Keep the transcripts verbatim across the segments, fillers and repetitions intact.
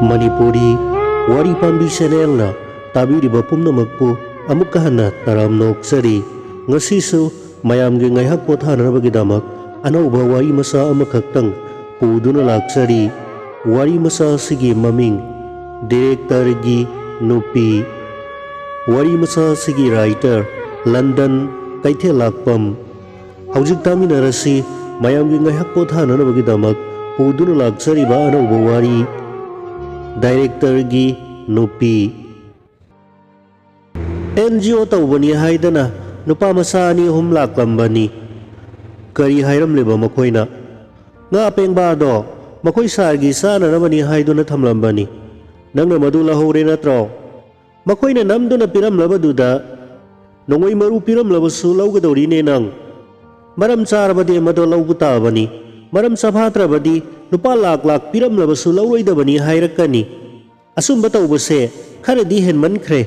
ꯃꯅꯤꯄꯨꯔꯤ ꯋꯥꯔꯤ ꯄꯥꯝꯕꯤ ꯆꯦꯅꯦꯜꯅ ꯇꯥꯕꯤꯔꯤꯕ ꯄꯨꯝꯅꯃꯛꯄꯨ ꯑꯃꯨꯛꯀ ꯍꯟꯅ ꯇꯔꯥꯝꯅ ꯑꯣꯛꯆꯔꯤ꯫ ꯉꯁꯤꯁꯨ ꯃꯌꯥꯝꯒꯤ ꯉꯥꯏꯍꯥꯛ ꯄꯣꯊꯥꯅꯅꯕꯒꯤꯗꯃꯛ ꯑꯅꯧꯕ ꯋꯥꯔꯤ ꯃꯆꯥ ꯑꯃꯈꯛꯇꯪ ꯄꯨꯗꯨꯅ ꯂꯥꯛꯆꯔꯤ꯫ ꯋꯥꯔꯤ ꯃꯆꯥ ꯑꯁꯤꯒꯤ ꯃꯃꯤꯡ ꯗꯤꯔꯦꯛꯇꯔꯒꯤ ꯅꯨꯄꯤ꯫ ꯋꯥꯔꯤ ꯃꯆꯥ ꯑꯁꯤꯒꯤ ꯔꯥꯏꯇꯔ ꯂꯟꯗꯟ ꯀꯩꯊꯦꯜꯂꯥꯛꯄꯝ꯫ ꯍꯧꯖꯤꯛ ꯇꯥꯃꯤꯟꯅꯔꯁꯤ ꯃꯌꯥꯝꯒꯤ ꯉꯥꯏꯍꯥꯛ ꯄꯣꯊꯥꯅꯅꯕꯒꯤꯗꯃꯛ ꯄꯨꯗꯨꯅ ꯂꯥꯛꯆꯔꯤꯕ ꯑꯅꯧꯕ ꯋꯥꯔꯤ, ꯗꯥꯏꯔꯦꯛꯇꯔꯒꯤ ꯅꯨꯄꯤ꯫ ꯑꯦꯟ ꯖꯤ ꯑꯣ ꯇꯧꯕꯅꯤ ꯍꯥꯏꯗꯅ ꯅꯨꯄꯥ ꯃꯆꯥ ꯑꯅꯤ ꯑꯍꯨꯝ ꯂꯥꯛꯂꯝꯕꯅꯤ꯫ ꯀꯔꯤ ꯍꯥꯏꯔꯝꯂꯤꯕ ꯃꯈꯣꯏꯅ? ꯉꯥ ꯄꯦꯡꯕꯥꯗꯣ ꯃꯈꯣꯏ ꯁꯥꯔꯒꯤ ꯆꯥꯅꯅꯕꯅꯤ ꯍꯥꯏꯗꯨꯅ ꯊꯝꯂꯝꯕꯅꯤ꯫ ꯅꯪꯅ ꯃꯗꯨ ꯂꯧꯍꯧꯔꯦ ꯅꯠꯇ꯭ꯔꯣ? ꯃꯈꯣꯏꯅ ꯅꯝꯗꯨꯅ ꯄꯤꯔꯝꯂꯕꯗꯨꯗ ꯅꯣꯡꯃꯩ ꯃꯔꯨ ꯄꯤꯔꯝꯂꯕꯁꯨ ꯂꯧꯒꯗꯧꯔꯤꯅꯦ ꯅꯪ꯫ ꯃꯔꯝ ꯆꯥꯔꯕꯗꯤ ꯃꯗꯣ ꯂꯧꯕ ꯇꯥꯕꯅꯤ꯫ ꯃꯔꯝ ꯆꯥꯐꯥꯠꯇ꯭ꯔꯕꯗꯤ ꯂꯨꯄꯥ ꯂꯥꯛ ꯂꯥꯛ ꯄꯤꯔꯝꯂꯕꯁꯨ ꯂꯧꯔꯣꯏꯗꯕꯅꯤ ꯍꯥꯏꯔꯛꯀꯅꯤ꯫ ꯑꯆꯨꯝꯕ ꯇꯧꯕꯁꯦ ꯈꯔꯗꯤ ꯍꯦꯟꯃꯟꯈ꯭ꯔꯦ꯫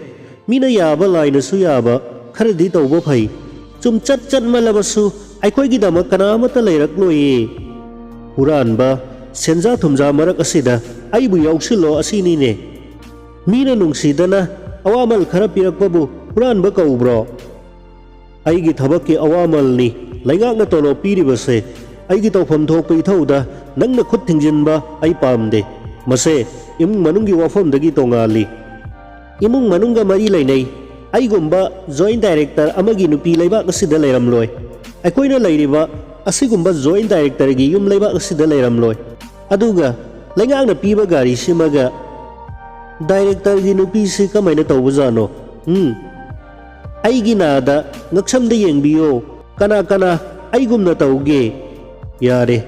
ꯃꯤꯅ ꯌꯥꯕ ꯂꯥꯏꯅꯁꯨ ꯌꯥꯕ ꯈꯔꯗꯤ ꯇꯧꯕ ꯐꯩ꯫ ꯆꯨꯝꯆꯠ ꯆꯠꯃꯜꯂꯕꯁꯨ ꯑꯩꯈꯣꯏꯒꯤꯗꯃꯛ ꯀꯅꯥ ꯑꯃꯠꯇ ꯂꯩꯔꯛꯂꯣꯏꯌꯦ꯫ ꯍꯨꯔꯥꯟꯕ, ꯁꯦꯟꯖꯥ ꯊꯨꯝꯖꯥ ꯃꯔꯛ ꯑꯁꯤꯗ ꯑꯩꯕꯨ ꯌꯥꯎꯁꯤꯜꯂꯣ ꯑꯁꯤꯅꯤꯅꯦ꯫ ꯃꯤꯅ ꯅꯨꯡꯁꯤꯗꯅ ꯑꯋꯥꯃꯜ ꯈꯔ ꯄꯤꯔꯛꯄꯕꯨ ꯍꯨꯔꯥꯟꯕ ꯀꯧꯕ꯭ꯔꯣ? ꯑꯩꯒꯤ ꯊꯕꯛꯀꯤ ꯑꯋꯥꯃꯜꯅꯤ ꯂꯩꯉꯥꯛꯅ ꯇꯣꯂꯣꯞ ꯄꯤꯔꯤꯕꯁꯦ꯫ ꯑꯩꯒꯤ ꯇꯧꯐꯝ ꯊꯣꯛꯄ ꯏꯊꯧꯗ ꯅꯪꯅ ꯈꯨꯠ ꯊꯤꯡꯖꯤꯟꯕ ꯑꯩ ꯄꯥꯝꯗꯦ꯫ ꯃꯁꯦ ꯏꯃꯨꯡ ꯃꯅꯨꯡꯒꯤ ꯋꯥꯐꯝꯗꯒꯤ ꯇꯣꯉꯥꯜꯂꯤ꯫ ꯏꯃꯨꯡ ꯃꯅꯨꯡꯒ ꯃꯔꯤ ꯂꯩꯅꯩ꯫ ꯑꯩꯒꯨꯝꯕ ꯖꯣꯏꯟ ꯗꯥꯏꯔꯦꯛꯇꯔ ꯑꯃꯒꯤ ꯅꯨꯄꯤ ꯂꯩꯕꯥꯛ ꯑꯁꯤꯗ ꯂꯩꯔꯝꯂꯣꯏ꯫ ꯑꯩꯈꯣꯏꯅ ꯂꯩꯔꯤꯕ ꯑꯁꯤꯒꯨꯝꯕ ꯖꯣꯏꯟ ꯗꯥꯏꯔꯦꯛꯇꯔꯒꯤ ꯌꯨꯝ ꯂꯩꯕꯥꯛ ꯑꯁꯤꯗ ꯂꯩꯔꯝꯂꯣꯏ꯫ ꯑꯗꯨꯒ ꯂꯩꯉꯥꯛꯅ ꯄꯤꯕ ꯒꯥꯔꯤꯁꯤꯃꯒ ꯗꯥꯏꯔꯦꯛꯇꯔꯒꯤ ꯅꯨꯄꯤꯁꯤ ꯀꯃꯥꯏꯅ ꯇꯧꯕꯖꯥꯠꯅꯣ? ꯎꯝ, ꯑꯩꯒꯤ ꯅꯥꯗ ꯉꯛꯁꯝꯗ ꯌꯦꯡꯕꯤꯌꯣ꯫ ꯀꯅꯥ ꯀꯅꯥ ꯑꯩꯒꯨꯝꯅ ꯇꯧꯒꯦ? ꯌꯥꯔꯦ,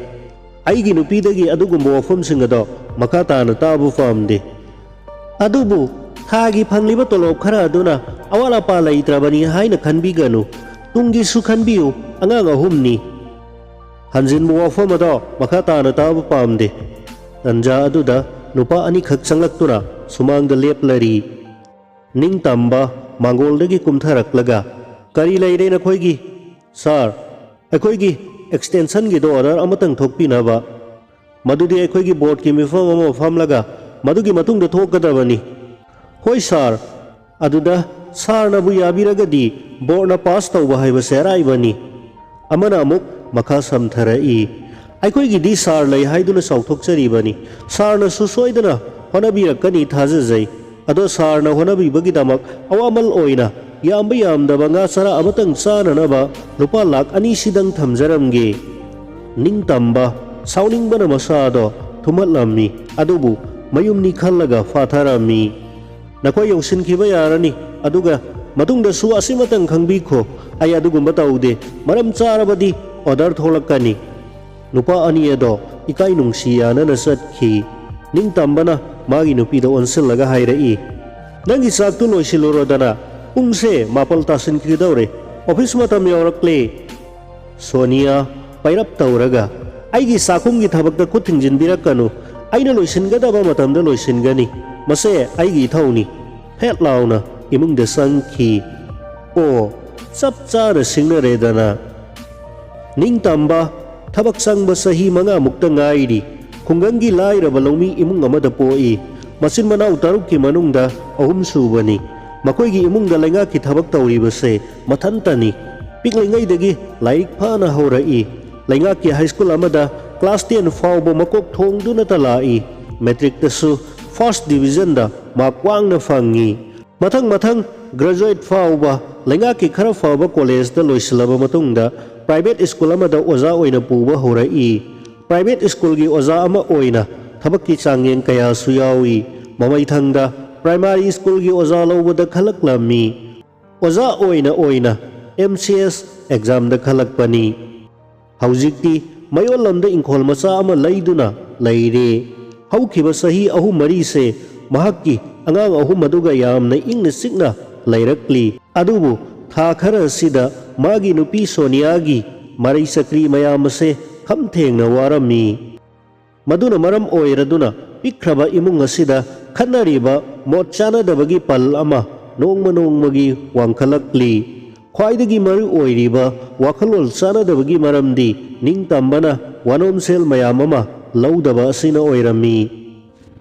ꯑꯩꯒꯤ ꯅꯨꯄꯤꯗꯒꯤ ꯑꯗꯨꯒꯨꯝꯕ ꯋꯥꯐꯝꯁꯤꯡ ꯑꯗꯣ ꯃꯈꯥ ꯇꯥꯅ ꯇꯥꯕ ꯄꯥꯝꯗꯦ꯫ ꯑꯗꯨꯕꯨ ꯊꯥꯒꯤ ꯐꯪꯂꯤꯕ ꯇꯣꯂꯣꯞ ꯈꯔ ꯑꯗꯨꯅ ꯑꯋꯥꯠ ꯑꯄꯥ ꯂꯩꯇ꯭ꯔꯕꯅꯤ ꯍꯥꯏꯅ ꯈꯟꯕꯤꯒꯅꯨ꯫ ꯇꯨꯡꯒꯤꯁꯨ ꯈꯟꯕꯤꯌꯨ, ꯑꯉꯥꯡ ꯑꯍꯨꯝꯅꯤ꯫ ꯍꯟꯖꯤꯟꯕ ꯋꯥꯐꯝ ꯑꯗꯣ ꯃꯈꯥ ꯇꯥꯅ ꯇꯥꯕ ꯄꯥꯝꯗꯦ꯫ ꯇꯟꯖꯥ ꯑꯗꯨꯗ ꯅꯨꯄꯥ ꯑꯅꯤꯈꯛ ꯆꯪꯂꯛꯇꯨꯅ ꯁꯨꯃꯥꯡꯗ ꯂꯦꯞꯂꯔꯤ꯫ ꯅꯤꯡꯇꯝꯕ ꯃꯥꯡꯒꯣꯜꯗꯒꯤ ꯀꯨꯝꯊꯔꯛꯂꯒ, "ꯀꯔꯤ ꯂꯩꯔꯦ ꯅꯈꯣꯏꯒꯤ?" "ꯁꯥꯔ, ꯑꯩꯈꯣꯏꯒꯤ ꯑꯦꯛꯁꯇꯦꯟꯁꯟꯒꯤꯗꯣ ꯑꯣꯔꯗꯔ ꯑꯃꯇꯪ ꯊꯣꯛꯄꯤꯅꯕ꯫ ꯃꯗꯨꯗꯤ ꯑꯩꯈꯣꯏꯒꯤ ꯕꯣꯔꯗꯀꯤ ꯃꯤꯐꯝ ꯑꯃ ꯐꯝꯂꯒ ꯃꯗꯨꯒꯤ ꯃꯇꯨꯡꯗ ꯊꯣꯛꯀꯗꯕꯅꯤ꯫ ꯍꯣꯏ ꯁꯥꯔ, ꯑꯗꯨꯗ ꯁꯥꯔꯅꯕꯨ ꯌꯥꯕꯤꯔꯒꯗꯤ ꯕꯣꯔꯗꯅ ꯄꯥꯁ ꯇꯧꯕ ꯍꯥꯏꯕꯁꯦ ꯑꯔꯥꯏꯕꯅꯤ꯫ ꯑꯃꯅ ꯑꯃꯨꯛ ꯃꯈꯥ ꯁꯝꯊꯔꯛꯏ, "ꯑꯩꯈꯣꯏꯒꯤꯗꯤ ꯁꯥꯔ ꯂꯩ ꯍꯥꯏꯗꯨꯅ ꯆꯥꯎꯊꯣꯛꯆꯔꯤꯕꯅꯤ꯫ ꯁꯥꯔꯅꯁꯨ ꯁꯣꯏꯗꯅ ꯍꯣꯠꯅꯕꯤꯔꯛꯀꯅꯤ ꯊꯥꯖꯖꯩ꯫ ꯑꯗꯣ ꯁꯥꯔꯅ ꯍꯣꯠꯅꯕꯤꯕꯒꯤꯗꯃꯛ ꯑꯋꯥꯃꯜ ꯑꯣꯏꯅ ꯌꯥꯝꯕ ꯌꯥꯝꯗꯕ ꯉꯥ ꯆꯔꯥ ꯑꯃꯇꯪ ꯆꯥꯅꯅꯕ ꯂꯨꯄꯥ ꯂꯥꯈ ꯑꯅꯤꯁꯤꯗꯪ ꯊꯝꯖꯔꯝꯒꯦ꯫" ꯅꯤꯡꯇꯝꯕ ꯁꯥꯎꯅꯤꯡꯕꯅ ꯃꯁꯥꯗꯣ ꯊꯨꯝꯍꯠꯂꯝꯃꯤ꯫ ꯑꯗꯨꯕꯨ ꯃꯌꯨꯝꯅꯤ ꯈꯜꯂꯒ ꯐꯥꯊꯔꯝꯃꯤ꯫ "ꯅꯈꯣꯏ ꯌꯧꯁꯤꯟꯈꯤꯕ ꯌꯥꯔꯅꯤ꯫ ꯑꯗꯨꯒ ꯃꯇꯨꯡꯗꯁꯨ ꯑꯁꯤꯃꯇꯪ ꯈꯪꯕꯤꯈꯣ, ꯑꯩ ꯑꯗꯨꯒꯨꯝꯕ ꯇꯧꯗꯦ꯫ ꯃꯔꯝ ꯆꯥꯔꯕꯗꯤ ꯑꯣꯔꯗꯔ ꯊꯣꯛꯂꯛꯀꯅꯤ꯫" ꯅꯨꯄꯥ ꯑꯅꯤ ꯑꯗꯣ ꯏꯀꯥꯏ ꯅꯨꯡꯁꯤ ꯌꯥꯅꯅ ꯆꯠꯈꯤ꯫ ꯅꯤꯡꯇꯝꯕꯅ ꯃꯥꯒꯤ ꯅꯨꯄꯤꯗ ꯑꯣꯟꯁꯤꯜꯂꯒ ꯍꯥꯏꯔꯛꯏ, "ꯅꯪꯒꯤ ꯆꯥꯛꯇꯨ ꯂꯣꯏꯁꯤꯜꯂꯨꯔꯣꯗꯅ, ꯄꯨꯡꯁꯦ ꯃꯥꯄꯜ ꯇꯥꯁꯤꯟꯈꯤꯗꯧꯔꯦ꯫ ꯑꯣꯐꯤꯁ ꯃꯇꯝ ꯌꯧꯔꯛꯂꯦ꯫" ꯁꯣꯅꯤꯌꯥ ꯄꯩꯔꯞ ꯇꯧꯔꯒ, "ꯑꯩꯒꯤ ꯆꯥꯛꯈꯨꯝꯒꯤ ꯊꯕꯛꯇ ꯈꯨꯠ ꯊꯤꯡꯖꯤꯟꯕꯤꯔꯛꯀꯅꯨ꯫ ꯑꯩꯅ ꯂꯣꯏꯁꯤꯟꯒꯗꯕ ꯃꯇꯝꯗ ꯂꯣꯏꯁꯤꯟꯒꯅꯤ꯫ ꯃꯁꯦ ꯑꯩꯒꯤ ꯏꯊꯧꯅꯤ꯫" ꯐꯦꯠ ꯂꯥꯎꯅ ꯏꯃꯨꯡꯗ ꯆꯪꯈꯤ꯫ ꯑꯣ, ꯆꯞ ꯆꯥꯅ ꯁꯤꯡꯅꯔꯦꯗꯅ꯫ ꯅꯤꯡꯇꯝꯕ ꯊꯕꯛ ꯆꯪꯕ ꯆꯍꯤ ꯃꯉꯥꯃꯨꯛꯇ ꯉꯥꯏꯔꯤ꯫ ꯈꯨꯡꯒꯪꯒꯤ ꯂꯥꯏꯔꯕ ꯂꯧꯃꯤ ꯏꯃꯨꯡ ꯑꯃꯗ ꯄꯣꯛꯏ꯫ ꯃꯆꯤꯟ ꯃꯅꯥꯎ ꯇꯔꯨꯛꯀꯤ ꯃꯅꯨꯡꯗ ꯑꯍꯨꯝ ꯁꯨꯕꯅꯤ꯫ ꯃꯈꯣꯏꯒꯤ ꯏꯃꯨꯡꯗ ꯂꯩꯉꯥꯛꯀꯤ ꯊꯕꯛ ꯇꯧꯔꯤꯕꯁꯦ ꯃꯊꯟꯇꯅꯤ꯫ ꯄꯤꯛꯂꯤꯉꯩꯗꯒꯤ ꯂꯥꯏꯔꯤꯛ ꯐꯅ ꯍꯧꯔꯛꯏ꯫ ꯂꯩꯉꯥꯛꯀꯤ ꯍꯥꯏ ꯁ꯭ꯀꯨꯜ ꯑꯃꯗ ꯀ꯭ꯂꯥꯁ ꯇꯦꯟ ꯐꯥꯎꯕ ꯃꯀꯣꯛ ꯊꯣꯡꯗꯨꯅꯇ ꯂꯥꯛꯏ꯫ ꯃꯦꯇ꯭ꯔꯤꯛꯇꯁꯨ ꯐꯥꯔꯁ ꯗꯤꯕꯤꯖꯟꯗ ꯃꯥꯔꯛ ꯋꯥꯡꯅ ꯐꯪꯉꯤ꯫ ꯃꯊꯪ ꯃꯊꯪ ꯒ꯭ꯔꯦꯖꯨꯑꯦꯠ ꯐꯥꯎꯕ ꯂꯩꯉꯥꯛꯀꯤ ꯈꯔ ꯐꯕ ꯀꯣꯂꯦꯖꯇ ꯂꯣꯏꯁꯤꯜꯂꯕ ꯃꯇꯨꯡꯗ ꯄ꯭ꯔꯥꯏꯚꯦꯠ ꯁ꯭ꯀꯨꯜ ꯑꯃꯗ ꯑꯣꯖꯥ ꯑꯣꯏꯅ ꯄꯨꯕ ꯍꯧꯔꯛꯏ꯫ ꯄ꯭ꯔꯥꯏꯚꯦꯠ ꯁ꯭ꯀꯨꯜꯒꯤ ꯑꯣꯖꯥ ꯑꯃ ꯑꯣꯏꯅ ꯊꯕꯛꯀꯤ ꯆꯥꯡꯌꯦꯡ ꯀꯌꯥꯁꯨ ꯌꯥꯎꯏ꯫ ꯃꯃꯩꯊꯪꯗ ꯄ꯭ꯔꯥꯏꯃꯥꯔꯤ ꯁ꯭ꯀꯨꯜꯒꯤ ꯑꯣꯖꯥ ꯂꯧꯕꯗ ꯈꯜꯂꯛꯂꯝꯃꯤ꯫ ꯑꯣꯖꯥ ꯑꯣꯏꯅ ꯑꯣꯏꯅ ꯑꯦꯝ ꯁꯤ ꯑꯦꯁ ꯑꯦꯛꯖꯥꯝꯗ ꯈꯜꯂꯛꯄꯅꯤ꯫ ꯍꯧꯖꯤꯛꯇꯤ ꯃꯌꯣꯜ ꯂꯝꯗ ꯏꯪꯈꯣꯜ ꯃꯆꯥ ꯑꯃ ꯂꯩꯗꯨꯅ ꯂꯩꯔꯦ꯫ ꯍꯧꯈꯤꯕ ꯆꯍꯤ ꯑꯍꯨꯝ ꯃꯔꯤꯁꯦ ꯃꯍꯥꯛꯀꯤ ꯑꯉꯥꯡ ꯑꯍꯨꯝ ꯑꯗꯨꯒ ꯌꯥꯝꯅ ꯏꯪꯅ ꯆꯤꯛꯅ ꯂꯩꯔꯛꯂꯤ꯫ ꯑꯗꯨꯕꯨ ꯊꯥ ꯈꯔ ꯑꯁꯤꯗ ꯃꯥꯒꯤ ꯅꯨꯄꯤ ꯁꯣꯅꯤꯌꯥꯒꯤ ꯃꯔꯩ ꯆꯀ꯭ꯔꯤ ꯃꯌꯥꯝ ꯑꯁꯦ ꯈꯝ ꯊꯦꯡꯅ ꯋꯥꯔꯝꯃꯤ꯫ ꯃꯗꯨꯅ ꯃꯔꯝ ꯑꯣꯏꯔꯗꯨꯅ ꯄꯤꯛꯈ꯭ꯔꯕ ꯏꯃꯨꯡ ꯑꯁꯤꯗ ꯈꯠꯅꯔꯤꯕ ꯃꯣꯠ ꯆꯥꯅꯗꯕꯒꯤ ꯄꯜ ꯑꯃ ꯅꯣꯡꯃ ꯅꯣꯡꯃꯒꯤ ꯋꯥꯡꯈꯠꯂꯛꯂꯤ꯫ ꯈ꯭ꯋꯥꯏꯗꯒꯤ ꯃꯔꯨ ꯑꯣꯏꯔꯤꯕ ꯋꯥꯈꯜꯂꯣꯟ ꯆꯥꯅꯗꯕꯒꯤ ꯃꯔꯝꯗꯤ ꯅꯤꯡꯇꯝꯕꯅ ꯋꯥꯅꯣꯝꯁꯦꯜ ꯃꯌꯥꯝ ꯑꯃ ꯂꯧꯗꯕ ꯑꯁꯤꯅ ꯑꯣꯏꯔꯝꯃꯤ꯫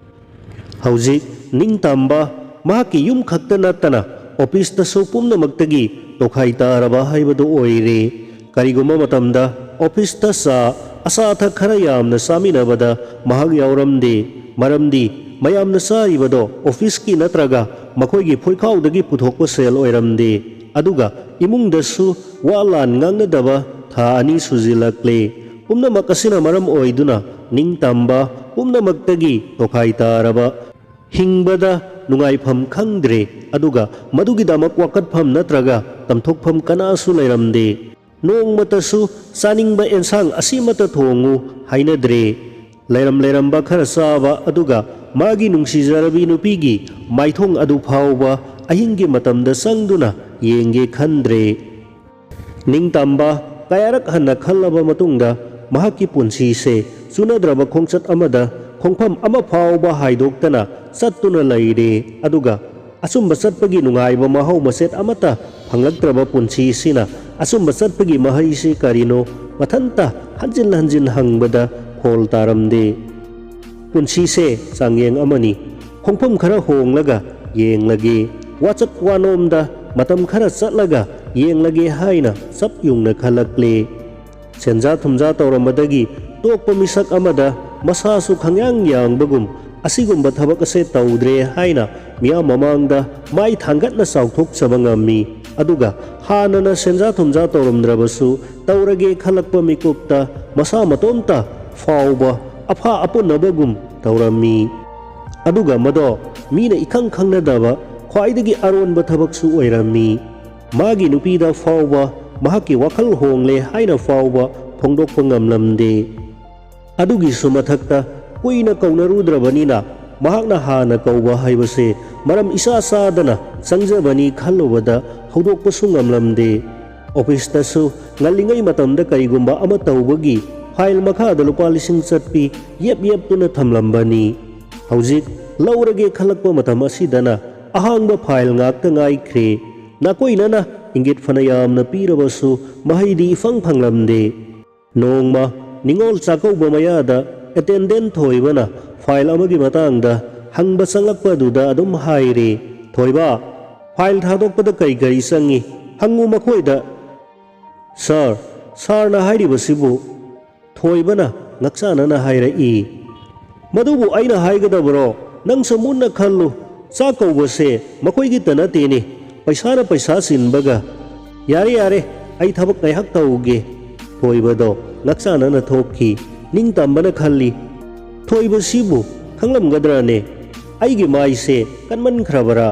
ꯍꯧꯖꯤꯛ ꯅꯤꯡꯇꯝꯕ ꯃꯍꯥꯛꯀꯤ ꯌꯨꯝ ꯈꯛꯇ ꯅꯠꯇꯅ ꯑꯣꯐꯤꯁꯇꯁꯨ ꯄꯨꯝꯅꯃꯛꯇꯒꯤ ꯇꯣꯈꯥꯏ ꯇꯥꯔꯕ ꯍꯥꯏꯕꯗꯨ ꯑꯣꯏꯔꯦ꯫ ꯀꯔꯤꯒꯨꯝꯕ ꯃꯇꯝꯗ ꯑꯣꯐꯤꯁꯇ ꯆꯥ, ꯑꯆꯥ ꯑꯊꯛ ꯈꯔ ꯌꯥꯝꯅ ꯆꯥꯃꯤꯟꯅꯕꯗ ꯃꯍꯥꯛ ꯌꯥꯎꯔꯝꯗꯦ꯫ ꯃꯔꯝꯗꯤ ꯃꯌꯥꯝꯅ ꯆꯥꯔꯤꯕꯗꯣ ꯑꯣꯐꯤꯁꯀꯤ ꯅꯠꯇ꯭ꯔꯒ ꯃꯈꯣꯏꯒꯤ ꯐꯨꯔꯤꯈꯥꯎꯗꯒꯤ ꯄꯨꯊꯣꯛꯄ ꯁꯦꯜ ꯑꯣꯏꯔꯝꯗꯦ꯫ ꯑꯗꯨꯒ ꯏꯃꯨꯡꯗꯁꯨ ꯋꯥ ꯂꯥꯟ ꯉꯥꯡꯅꯗꯕ ꯊꯥ ꯑꯅꯤ ꯁꯨꯖꯤꯜꯂꯛꯂꯦ꯫ ꯄꯨꯝꯅꯃꯛ ꯑꯁꯤꯅ ꯃꯔꯝ ꯑꯣꯏꯗꯨꯅ ꯅꯤꯡꯇꯝꯕ ꯄꯨꯝꯅꯃꯛꯇꯒꯤ ꯇꯣꯈꯥꯏ ꯇꯥꯔꯕ, ꯍꯤꯡꯕꯗ ꯅꯨꯡꯉꯥꯏꯐꯝ ꯈꯪꯗ꯭ꯔꯦ꯫ ꯑꯗꯨꯒ ꯃꯗꯨꯒꯤꯗꯃꯛ ꯋꯥꯀꯠꯐꯝ ꯅꯠꯇ꯭ꯔꯒ ꯇꯝꯊꯣꯛꯐꯝ ꯀꯅꯥꯁꯨ ꯂꯩꯔꯝꯗꯦ꯫ ꯅꯣꯡꯃꯇꯁꯨ ꯆꯥꯅꯤꯡꯕ ꯑꯦꯟꯁꯥꯡ ꯑꯁꯤꯃꯠꯇ ꯊꯣꯡꯉꯨ ꯍꯥꯏꯅꯗ꯭ꯔꯦ꯫ ꯂꯩꯔꯝ ꯂꯩꯔꯝꯕ ꯈꯔ ꯆꯥꯕ, ꯑꯗꯨꯒ ꯃꯥꯒꯤ ꯅꯨꯡꯁꯤꯖꯔꯕꯤ ꯅꯨꯄꯤꯒꯤ ꯃꯥꯏꯊꯣꯡ ꯑꯗꯨ ꯐꯥꯎꯕ ꯑꯍꯤꯡꯒꯤ ꯃꯇꯝꯗ ꯆꯪꯗꯨꯅ ꯌꯦꯡꯒꯦ ꯈꯟꯗ꯭ꯔꯦ꯫ ꯅꯤꯡꯇꯝꯕ ꯀꯌꯥꯔꯛ ꯍꯟꯅ ꯈꯜꯂꯕ ꯃꯇꯨꯡꯗ ꯃꯍꯥꯛꯀꯤ ꯄꯨꯟꯁꯤꯁꯦ ꯆꯨꯅꯗ꯭ꯔꯕ ꯈꯣꯡꯆꯠ ꯑꯃꯗ ꯈꯣꯡꯐꯝ ꯑꯃ ꯐꯥꯎꯕ ꯍꯥꯏꯗꯣꯛꯇꯅ ꯆꯠꯇꯨꯅ ꯂꯩꯔꯦ꯫ ꯑꯗꯨꯒ ꯑꯆꯨꯝꯕ ꯆꯠꯄꯒꯤ ꯅꯨꯡꯉꯥꯏꯕ ꯃꯍꯥꯎ ꯃꯆꯦꯠ ꯑꯃꯠꯇ ꯐꯪꯂꯛꯇ꯭ꯔꯕ ꯄꯨꯟꯁꯤꯁꯤꯅ ꯑꯆꯨꯝꯕ ꯆꯠꯄꯒꯤ ꯃꯍꯩꯁꯤ ꯀꯔꯤꯅꯣ ꯃꯊꯟꯇ ꯍꯟꯖꯤꯟ ꯍꯟꯖꯤꯟ ꯍꯪꯕꯗ ꯐꯣꯜ ꯇꯥꯔꯝꯗꯦ꯫ ꯄꯨꯟꯁꯤꯁꯦ ꯆꯥꯡꯌꯦꯡ ꯑꯃꯅꯤ꯫ ꯈꯣꯡꯐꯝ ꯈꯔ ꯍꯣꯡꯂꯒ ꯌꯦꯡꯂꯒꯦ꯫ ꯋꯥꯆꯠ ꯋꯥꯅꯣꯝꯗ ꯃꯇꯝ ꯈꯔ ꯆꯠꯂꯒ ꯌꯦꯡꯂꯒꯦ ꯍꯥꯏꯅ ꯆꯞ ꯌꯨꯡꯅ ꯈꯜꯂꯛꯂꯦ꯫ ꯁꯦꯟꯖꯥ ꯊꯨꯝꯖꯥ ꯇꯧꯔꯝꯕꯗꯒꯤ ꯇꯣꯛꯄ ꯃꯤꯁꯛ ꯑꯃꯗ ꯃꯁꯥꯁꯨ ꯈꯪꯌꯥꯡ ꯌꯥꯡꯕꯒꯨꯝ ꯑꯁꯤꯒꯨꯝꯕ ꯊꯕꯛ ꯑꯁꯦ ꯇꯧꯗ꯭ꯔꯦ ꯍꯥꯏꯅ ꯃꯤꯌꯥꯝ ꯃꯃꯥꯡꯗ ꯃꯥꯏ ꯊꯥꯡꯒꯠꯅ ꯆꯥꯎꯊꯣꯛꯆꯕ ꯉꯝꯃꯤ꯫ ꯑꯗꯨꯒ ꯍꯥꯟꯅꯅ ꯁꯦꯟꯖꯥ ꯊꯨꯝꯖꯥ ꯇꯧꯔꯝꯗ꯭ꯔꯕꯁꯨ ꯇꯧꯔꯒꯦ ꯈꯜꯂꯛꯄ ꯃꯤꯀꯨꯞꯇ ꯃꯁꯥ ꯃꯇꯣꯝꯇ ꯐꯥꯎꯕ ꯑꯐꯥ ꯑꯄꯨꯟꯅꯕꯒꯨꯝ ꯇꯧꯔꯝꯃꯤ꯫ ꯑꯗꯨꯒ ꯃꯗꯣ ꯃꯤꯅ ꯏꯈꯪ ꯈꯪꯅꯗꯕ ꯈ꯭ꯋꯥꯏꯗꯒꯤ ꯑꯔꯣꯟꯕ ꯊꯕꯛꯁꯨ ꯑꯣꯏꯔꯝꯃꯤ꯫ ꯃꯥꯒꯤ ꯅꯨꯄꯤꯗ ꯐꯥꯎꯕ ꯃꯍꯥꯛꯀꯤ ꯋꯥꯈꯜ ꯍꯣꯡꯂꯦ ꯍꯥꯏꯅ ꯐꯥꯎꯕ ꯐꯣꯡꯗꯣꯛꯄ ꯉꯝꯂꯝꯗꯦ꯫ ꯑꯗꯨꯒꯤꯁꯨ ꯃꯊꯛꯇ ꯀꯨꯏꯅ ꯀꯧꯅꯔꯨꯗ꯭ꯔꯕꯅꯤꯅ ꯃꯍꯥꯛꯅ ꯍꯥꯟꯅ ꯀꯧꯕ ꯍꯥꯏꯕꯁꯦ ꯃꯔꯝ ꯏꯆꯥ ꯆꯥꯗꯅ ꯆꯪꯖꯕꯅꯤ ꯈꯜꯂꯨꯕꯗ ꯍꯧꯗꯣꯛꯄꯁꯨ ꯉꯝꯂꯝꯗꯦ꯫ ꯑꯣꯐꯤꯁꯇꯁꯨ ꯉꯜꯂꯤꯉꯩ ꯃꯇꯝꯗ ꯀꯔꯤꯒꯨꯝꯕ ꯑꯃ ꯇꯧꯕꯒꯤ ꯐꯥꯏꯜ ꯃꯈꯥꯗ ꯂꯨꯄꯥ ꯂꯤꯁꯤꯡ ꯆꯠꯄꯤ ꯌꯦꯞ ꯌꯦꯞꯇꯨꯅ ꯊꯝꯂꯝꯕꯅꯤ꯫ ꯍꯧꯖꯤꯛ ꯂꯧꯔꯒꯦ ꯈꯜꯂꯛꯄ ꯃꯇꯝ ꯑꯁꯤꯗꯅ ꯑꯍꯥꯡꯕ ꯐꯥꯏꯜ ꯉꯥꯛꯇ ꯉꯥꯏꯈ꯭ꯔꯦ꯫ ꯅꯥꯀꯣꯏꯅꯅ ꯏꯪꯒꯤꯠ ꯐꯅ ꯌꯥꯝꯅ ꯄꯤꯔꯕꯁꯨ ꯃꯍꯩꯗꯤ ꯏꯐꯪ ꯐꯪꯂꯝꯗꯦ꯫ ꯅꯣꯡꯃ ꯅꯤꯉꯣꯜ ꯆꯥꯛꯀꯧꯕ ꯃꯌꯥꯗ ꯑꯦꯇꯦꯟꯗꯦꯟ ꯊꯣꯏꯕꯅ ꯐꯥꯏꯜ ꯑꯃꯒꯤ ꯃꯇꯥꯡꯗ ꯍꯪꯕ ꯆꯪꯂꯛꯄ ꯑꯗꯨꯗ ꯑꯗꯨꯝ ꯍꯥꯏꯔꯦ, "ꯊꯣꯏꯕ, ꯐꯥꯏꯜ ꯊꯥꯗꯣꯛꯄꯗ ꯀꯔꯤ ꯀꯔꯤ ꯆꯪꯏ? ꯍꯪꯉꯨ ꯃꯈꯣꯏꯗ"꯫ "ꯁꯥꯔ, ꯁꯥꯔꯅ ꯍꯥꯏꯔꯤꯕꯁꯤꯕꯨ ꯊꯣꯏꯕꯅ ꯉꯛꯆꯥꯅꯅ ꯍꯥꯏꯔꯛꯏ꯫ "ꯃꯗꯨꯕꯨ ꯑꯩꯅ ꯍꯥꯏꯒꯗꯕꯔꯣ? ꯅꯪꯁꯨ ꯃꯨꯟꯅ ꯈꯜꯂꯨ꯫ ꯆꯥꯛ ꯀꯧꯕꯁꯦ ꯃꯈꯣꯏꯒꯤꯇ ꯅꯠꯇꯦꯅꯦ꯫ ꯄꯩꯁꯥꯅ ꯄꯩꯁꯥ ꯆꯤꯟꯕꯒ꯫" "ꯌꯥꯔꯦ, ꯌꯥꯔꯦ, ꯑꯩ ꯊꯕꯛ ꯉꯥꯏꯍꯥꯛ ꯇꯧꯒꯦ"꯫ ꯊꯣꯏꯕꯗꯣ ꯉꯛꯆꯥꯅꯅ ꯊꯣꯛꯈꯤ꯫ ꯅꯤꯡꯇꯝꯕꯅ ꯈꯜꯂꯤ, "ꯊꯣꯏꯕꯁꯤꯕꯨ ꯈꯪꯂꯝꯒꯗ꯭ꯔꯅꯦ? ꯑꯩꯒꯤ ꯃꯥꯏꯁꯦ ꯀꯟꯃꯟꯈ꯭ꯔꯕꯔꯥ?"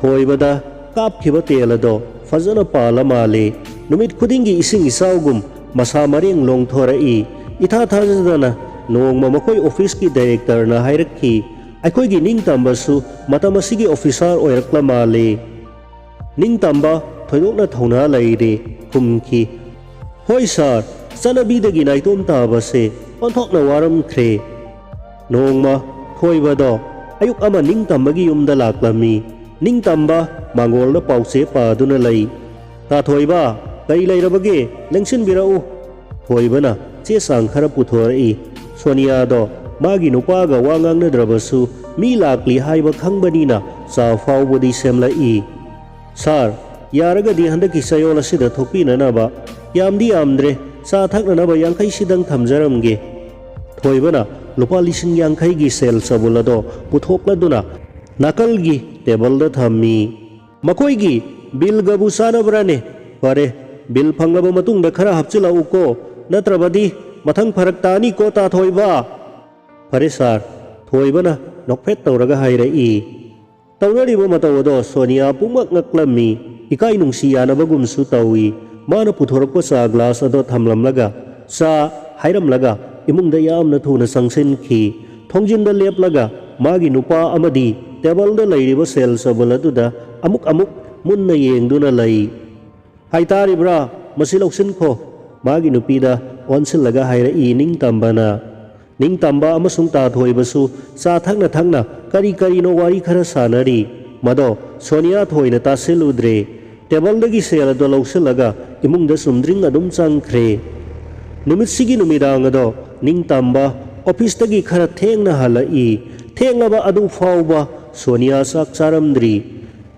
ꯊꯣꯏꯕꯗ ꯀꯥꯞꯈꯤꯕ ꯇꯦꯜ ꯑꯗꯣ ꯐꯖꯅ ꯄꯥꯜꯂ ꯃꯥꯜꯂꯦ꯫ ꯅꯨꯃꯤꯠ ꯈꯨꯗꯤꯡꯒꯤ ꯏꯁꯤꯡ ꯏꯆꯥꯎꯒꯨꯝ ꯃꯁꯥ ꯃꯔꯦꯡ ꯂꯣꯡꯊꯣꯔꯛꯏ꯫ ꯏꯊꯥ ꯊꯥꯖꯗꯅ ꯅꯣꯡꯃ ꯃꯈꯣꯏ ꯑꯣꯐꯤꯁꯀꯤ ꯗꯥꯏꯔꯦꯛꯇꯔꯅ ꯍꯥꯏꯔꯛꯈꯤ, "ꯑꯩꯈꯣꯏꯒꯤ ꯅꯤꯡꯇꯝꯕꯁꯨ ꯃꯇꯝ ꯑꯁꯤꯒꯤ ꯑꯣꯐꯤꯁꯥꯔ ꯑꯣꯏꯔꯛꯂ ꯃꯥꯜꯂꯦ"꯫ ꯅꯤꯡꯇꯝꯕ ꯊꯣꯏꯗꯣꯛꯅ ꯊꯧꯅꯥ ꯂꯩꯔꯦ ꯈꯨꯝꯈꯤ, "ꯍꯣꯏ ꯁꯥꯔ, ꯆꯠꯅꯕꯤꯗꯒꯤ ꯅꯥꯏꯇꯣꯝ ꯇꯥꯕꯁꯦ ꯑꯣꯟꯊꯣꯛꯅ ꯋꯥꯔꯝꯈ꯭ꯔꯦ"꯫ ꯅꯣꯡꯃ ꯊꯣꯏꯕꯗꯣ ꯑꯌꯨꯛ ꯑꯃ ꯅꯤꯡꯇꯝꯕꯒꯤ ꯌꯨꯝꯗ ꯂꯥꯛꯂꯝꯃꯤ꯫ ꯅꯤꯡꯇꯝꯕ ꯃꯥꯡꯒꯣꯜꯗ ꯄꯥꯎꯆꯦ ꯄꯥꯗꯨꯅ ꯂꯩ꯫ "ꯇꯥ ꯊꯣꯏꯕ, ꯀꯔꯤ ꯂꯩꯔꯕꯒꯦ? ꯂꯦꯡꯁꯤꯟꯕꯤꯔꯛꯎ"꯫ ꯊꯣꯏꯕꯅ ꯆꯦ ꯆꯥꯡ ꯈꯔ ꯄꯨꯊꯣꯔꯛꯏ꯫ ꯁꯣꯅꯤꯌꯥꯗꯣ ꯃꯥꯒꯤ ꯅꯨꯄꯥꯒ ꯋꯥ ꯉꯥꯡꯅꯗ꯭ꯔꯕꯁꯨ ꯃꯤ ꯂꯥꯛꯂꯤ ꯍꯥꯏꯕ ꯈꯪꯕꯅꯤꯅ ꯆꯥ ꯐꯥꯎꯕꯗꯤ ꯁꯦꯝꯂꯛꯏ꯫ "ꯁꯥꯔ, ꯌꯥꯔꯒꯗꯤ ꯍꯟꯗꯛꯀꯤ ꯆꯌꯣꯜ ꯑꯁꯤꯗ ꯊꯣꯛꯄꯤꯅꯅꯕ ꯌꯥꯝꯗꯤ ꯌꯥꯝꯗ꯭ꯔꯦ, ꯆꯥ ꯊꯛꯅꯅꯕ ꯌꯥꯡꯈꯩꯁꯤꯗꯪ ꯊꯝꯖꯔꯝꯒꯦ"꯫ ꯊꯣꯏꯕꯅ ꯂꯨꯄꯥ ꯂꯤꯁꯤꯡ ꯌꯥꯡꯈꯩꯒꯤ ꯁꯦꯜ ꯆꯕꯨꯜ ꯑꯗꯣ ꯄꯨꯊꯣꯛꯂꯗꯨꯅ ꯅꯥꯀꯜꯒꯤ ꯇꯦꯕꯜꯗ ꯊꯝꯃꯤ꯫ "ꯃꯈꯣꯏꯒꯤ ꯕꯤꯜꯒꯕꯨ ꯆꯥꯅꯕ꯭ꯔꯥꯅꯦ? ꯐꯔꯦ, ꯕꯤꯜ ꯐꯪꯂꯕ ꯃꯇꯨꯡꯗ ꯈꯔ ꯍꯥꯞꯆꯤꯜꯂꯛꯎꯀꯣ, ꯅꯠꯇ꯭ꯔꯕꯗꯤ ꯃꯊꯪ ꯐꯔꯛ ꯇꯥꯅꯤꯀꯣ, ꯇꯥ ꯊꯣꯏꯕ"꯫ "ꯐꯔꯦ ꯁꯥꯔ"꯫ ꯊꯣꯏꯕꯅ ꯅꯣꯛꯐꯦꯠ ꯇꯧꯔꯒ ꯍꯥꯏꯔꯛꯏ꯫ ꯇꯧꯅꯔꯤꯕ ꯃꯇꯧ ꯑꯗꯣ ꯁꯣꯅꯤꯌꯥ ꯄꯨꯡꯉꯛ ꯉꯛꯂꯝꯃꯤ꯫ ꯏꯀꯥꯏ ꯅꯨꯡꯁꯤ ꯌꯥꯅꯕꯒꯨꯝꯁꯨ ꯇꯧꯏ꯫ ꯃꯥꯅ ꯄꯨꯊꯣꯔꯛꯄ ꯆꯥ ꯒ꯭ꯂꯥꯁ ꯑꯗꯣ ꯊꯝꯂꯝꯂꯒ, "ꯆꯥ" ꯍꯥꯏꯔꯝꯂꯒ ꯏꯃꯨꯡꯗ ꯌꯥꯝꯅ ꯊꯨꯅ ꯆꯪꯁꯤꯟꯈꯤ꯫ ꯊꯣꯡꯖꯤꯟꯗ ꯂꯦꯞꯂꯒ ꯃꯥꯒꯤ ꯅꯨꯄꯥ ꯑꯃꯗꯤ ꯇꯦꯕꯜꯗ ꯂꯩꯔꯤꯕ ꯁꯦꯜ ꯆꯕꯨꯜ ꯑꯗꯨꯗ ꯑꯃꯨꯛ ꯑꯃꯨꯛ ꯃꯨꯟꯅ ꯌꯦꯡꯗꯨꯅ ꯂꯩ꯫ "ꯍꯥꯏꯇꯥꯔꯤꯕ꯭ꯔꯥ? ꯃꯁꯤ ꯂꯧꯁꯤꯟꯈꯣ"꯫ ꯃꯥꯒꯤ ꯅꯨꯄꯤꯗ ꯑꯣꯟꯁꯤꯜꯂꯒ ꯍꯥꯏꯔꯛꯏ ꯅꯤꯡꯇꯝꯕꯅ꯫ ꯅꯤꯡꯇꯝꯕ ꯑꯃꯁꯨꯡ ꯇꯥꯊꯣꯏꯕꯁꯨ ꯆꯥ ꯊꯛꯅ ꯊꯛꯅ ꯀꯔꯤ ꯀꯔꯤꯅꯣ ꯋꯥꯔꯤ ꯈꯔ ꯁꯥꯟꯅꯔꯤ꯫ ꯃꯗꯣ ꯁꯣꯅꯤꯌꯥ ꯊꯣꯏꯅ ꯇꯥꯁꯤꯜꯂꯨꯗ꯭ꯔꯦ꯫ ꯇꯦꯕꯜꯗꯒꯤ ꯁꯦꯜ ꯑꯗꯣ ꯂꯧꯁꯤꯜꯂꯒ ꯏꯃꯨꯡꯗ ꯆꯨꯝꯗ꯭ꯔꯤꯡ ꯑꯗꯨꯝ ꯆꯪꯈ꯭ꯔꯦ꯫ ꯅꯨꯃꯤꯠꯁꯤꯒꯤ ꯅꯨꯃꯤꯗꯥꯡ ꯑꯗꯣ ꯅꯤꯡꯇꯝꯕ ꯑꯣꯐꯤꯁꯇꯒꯤ ꯈꯔ ꯊꯦꯡꯅ ꯍꯜꯂꯛꯏ꯫ ꯊꯦꯡꯂꯕ ꯑꯗꯨ ꯐꯥꯎꯕ ꯁꯣꯅꯤꯌꯥ ꯆꯥꯛ ꯆꯥꯔꯝꯗ꯭ꯔꯤ꯫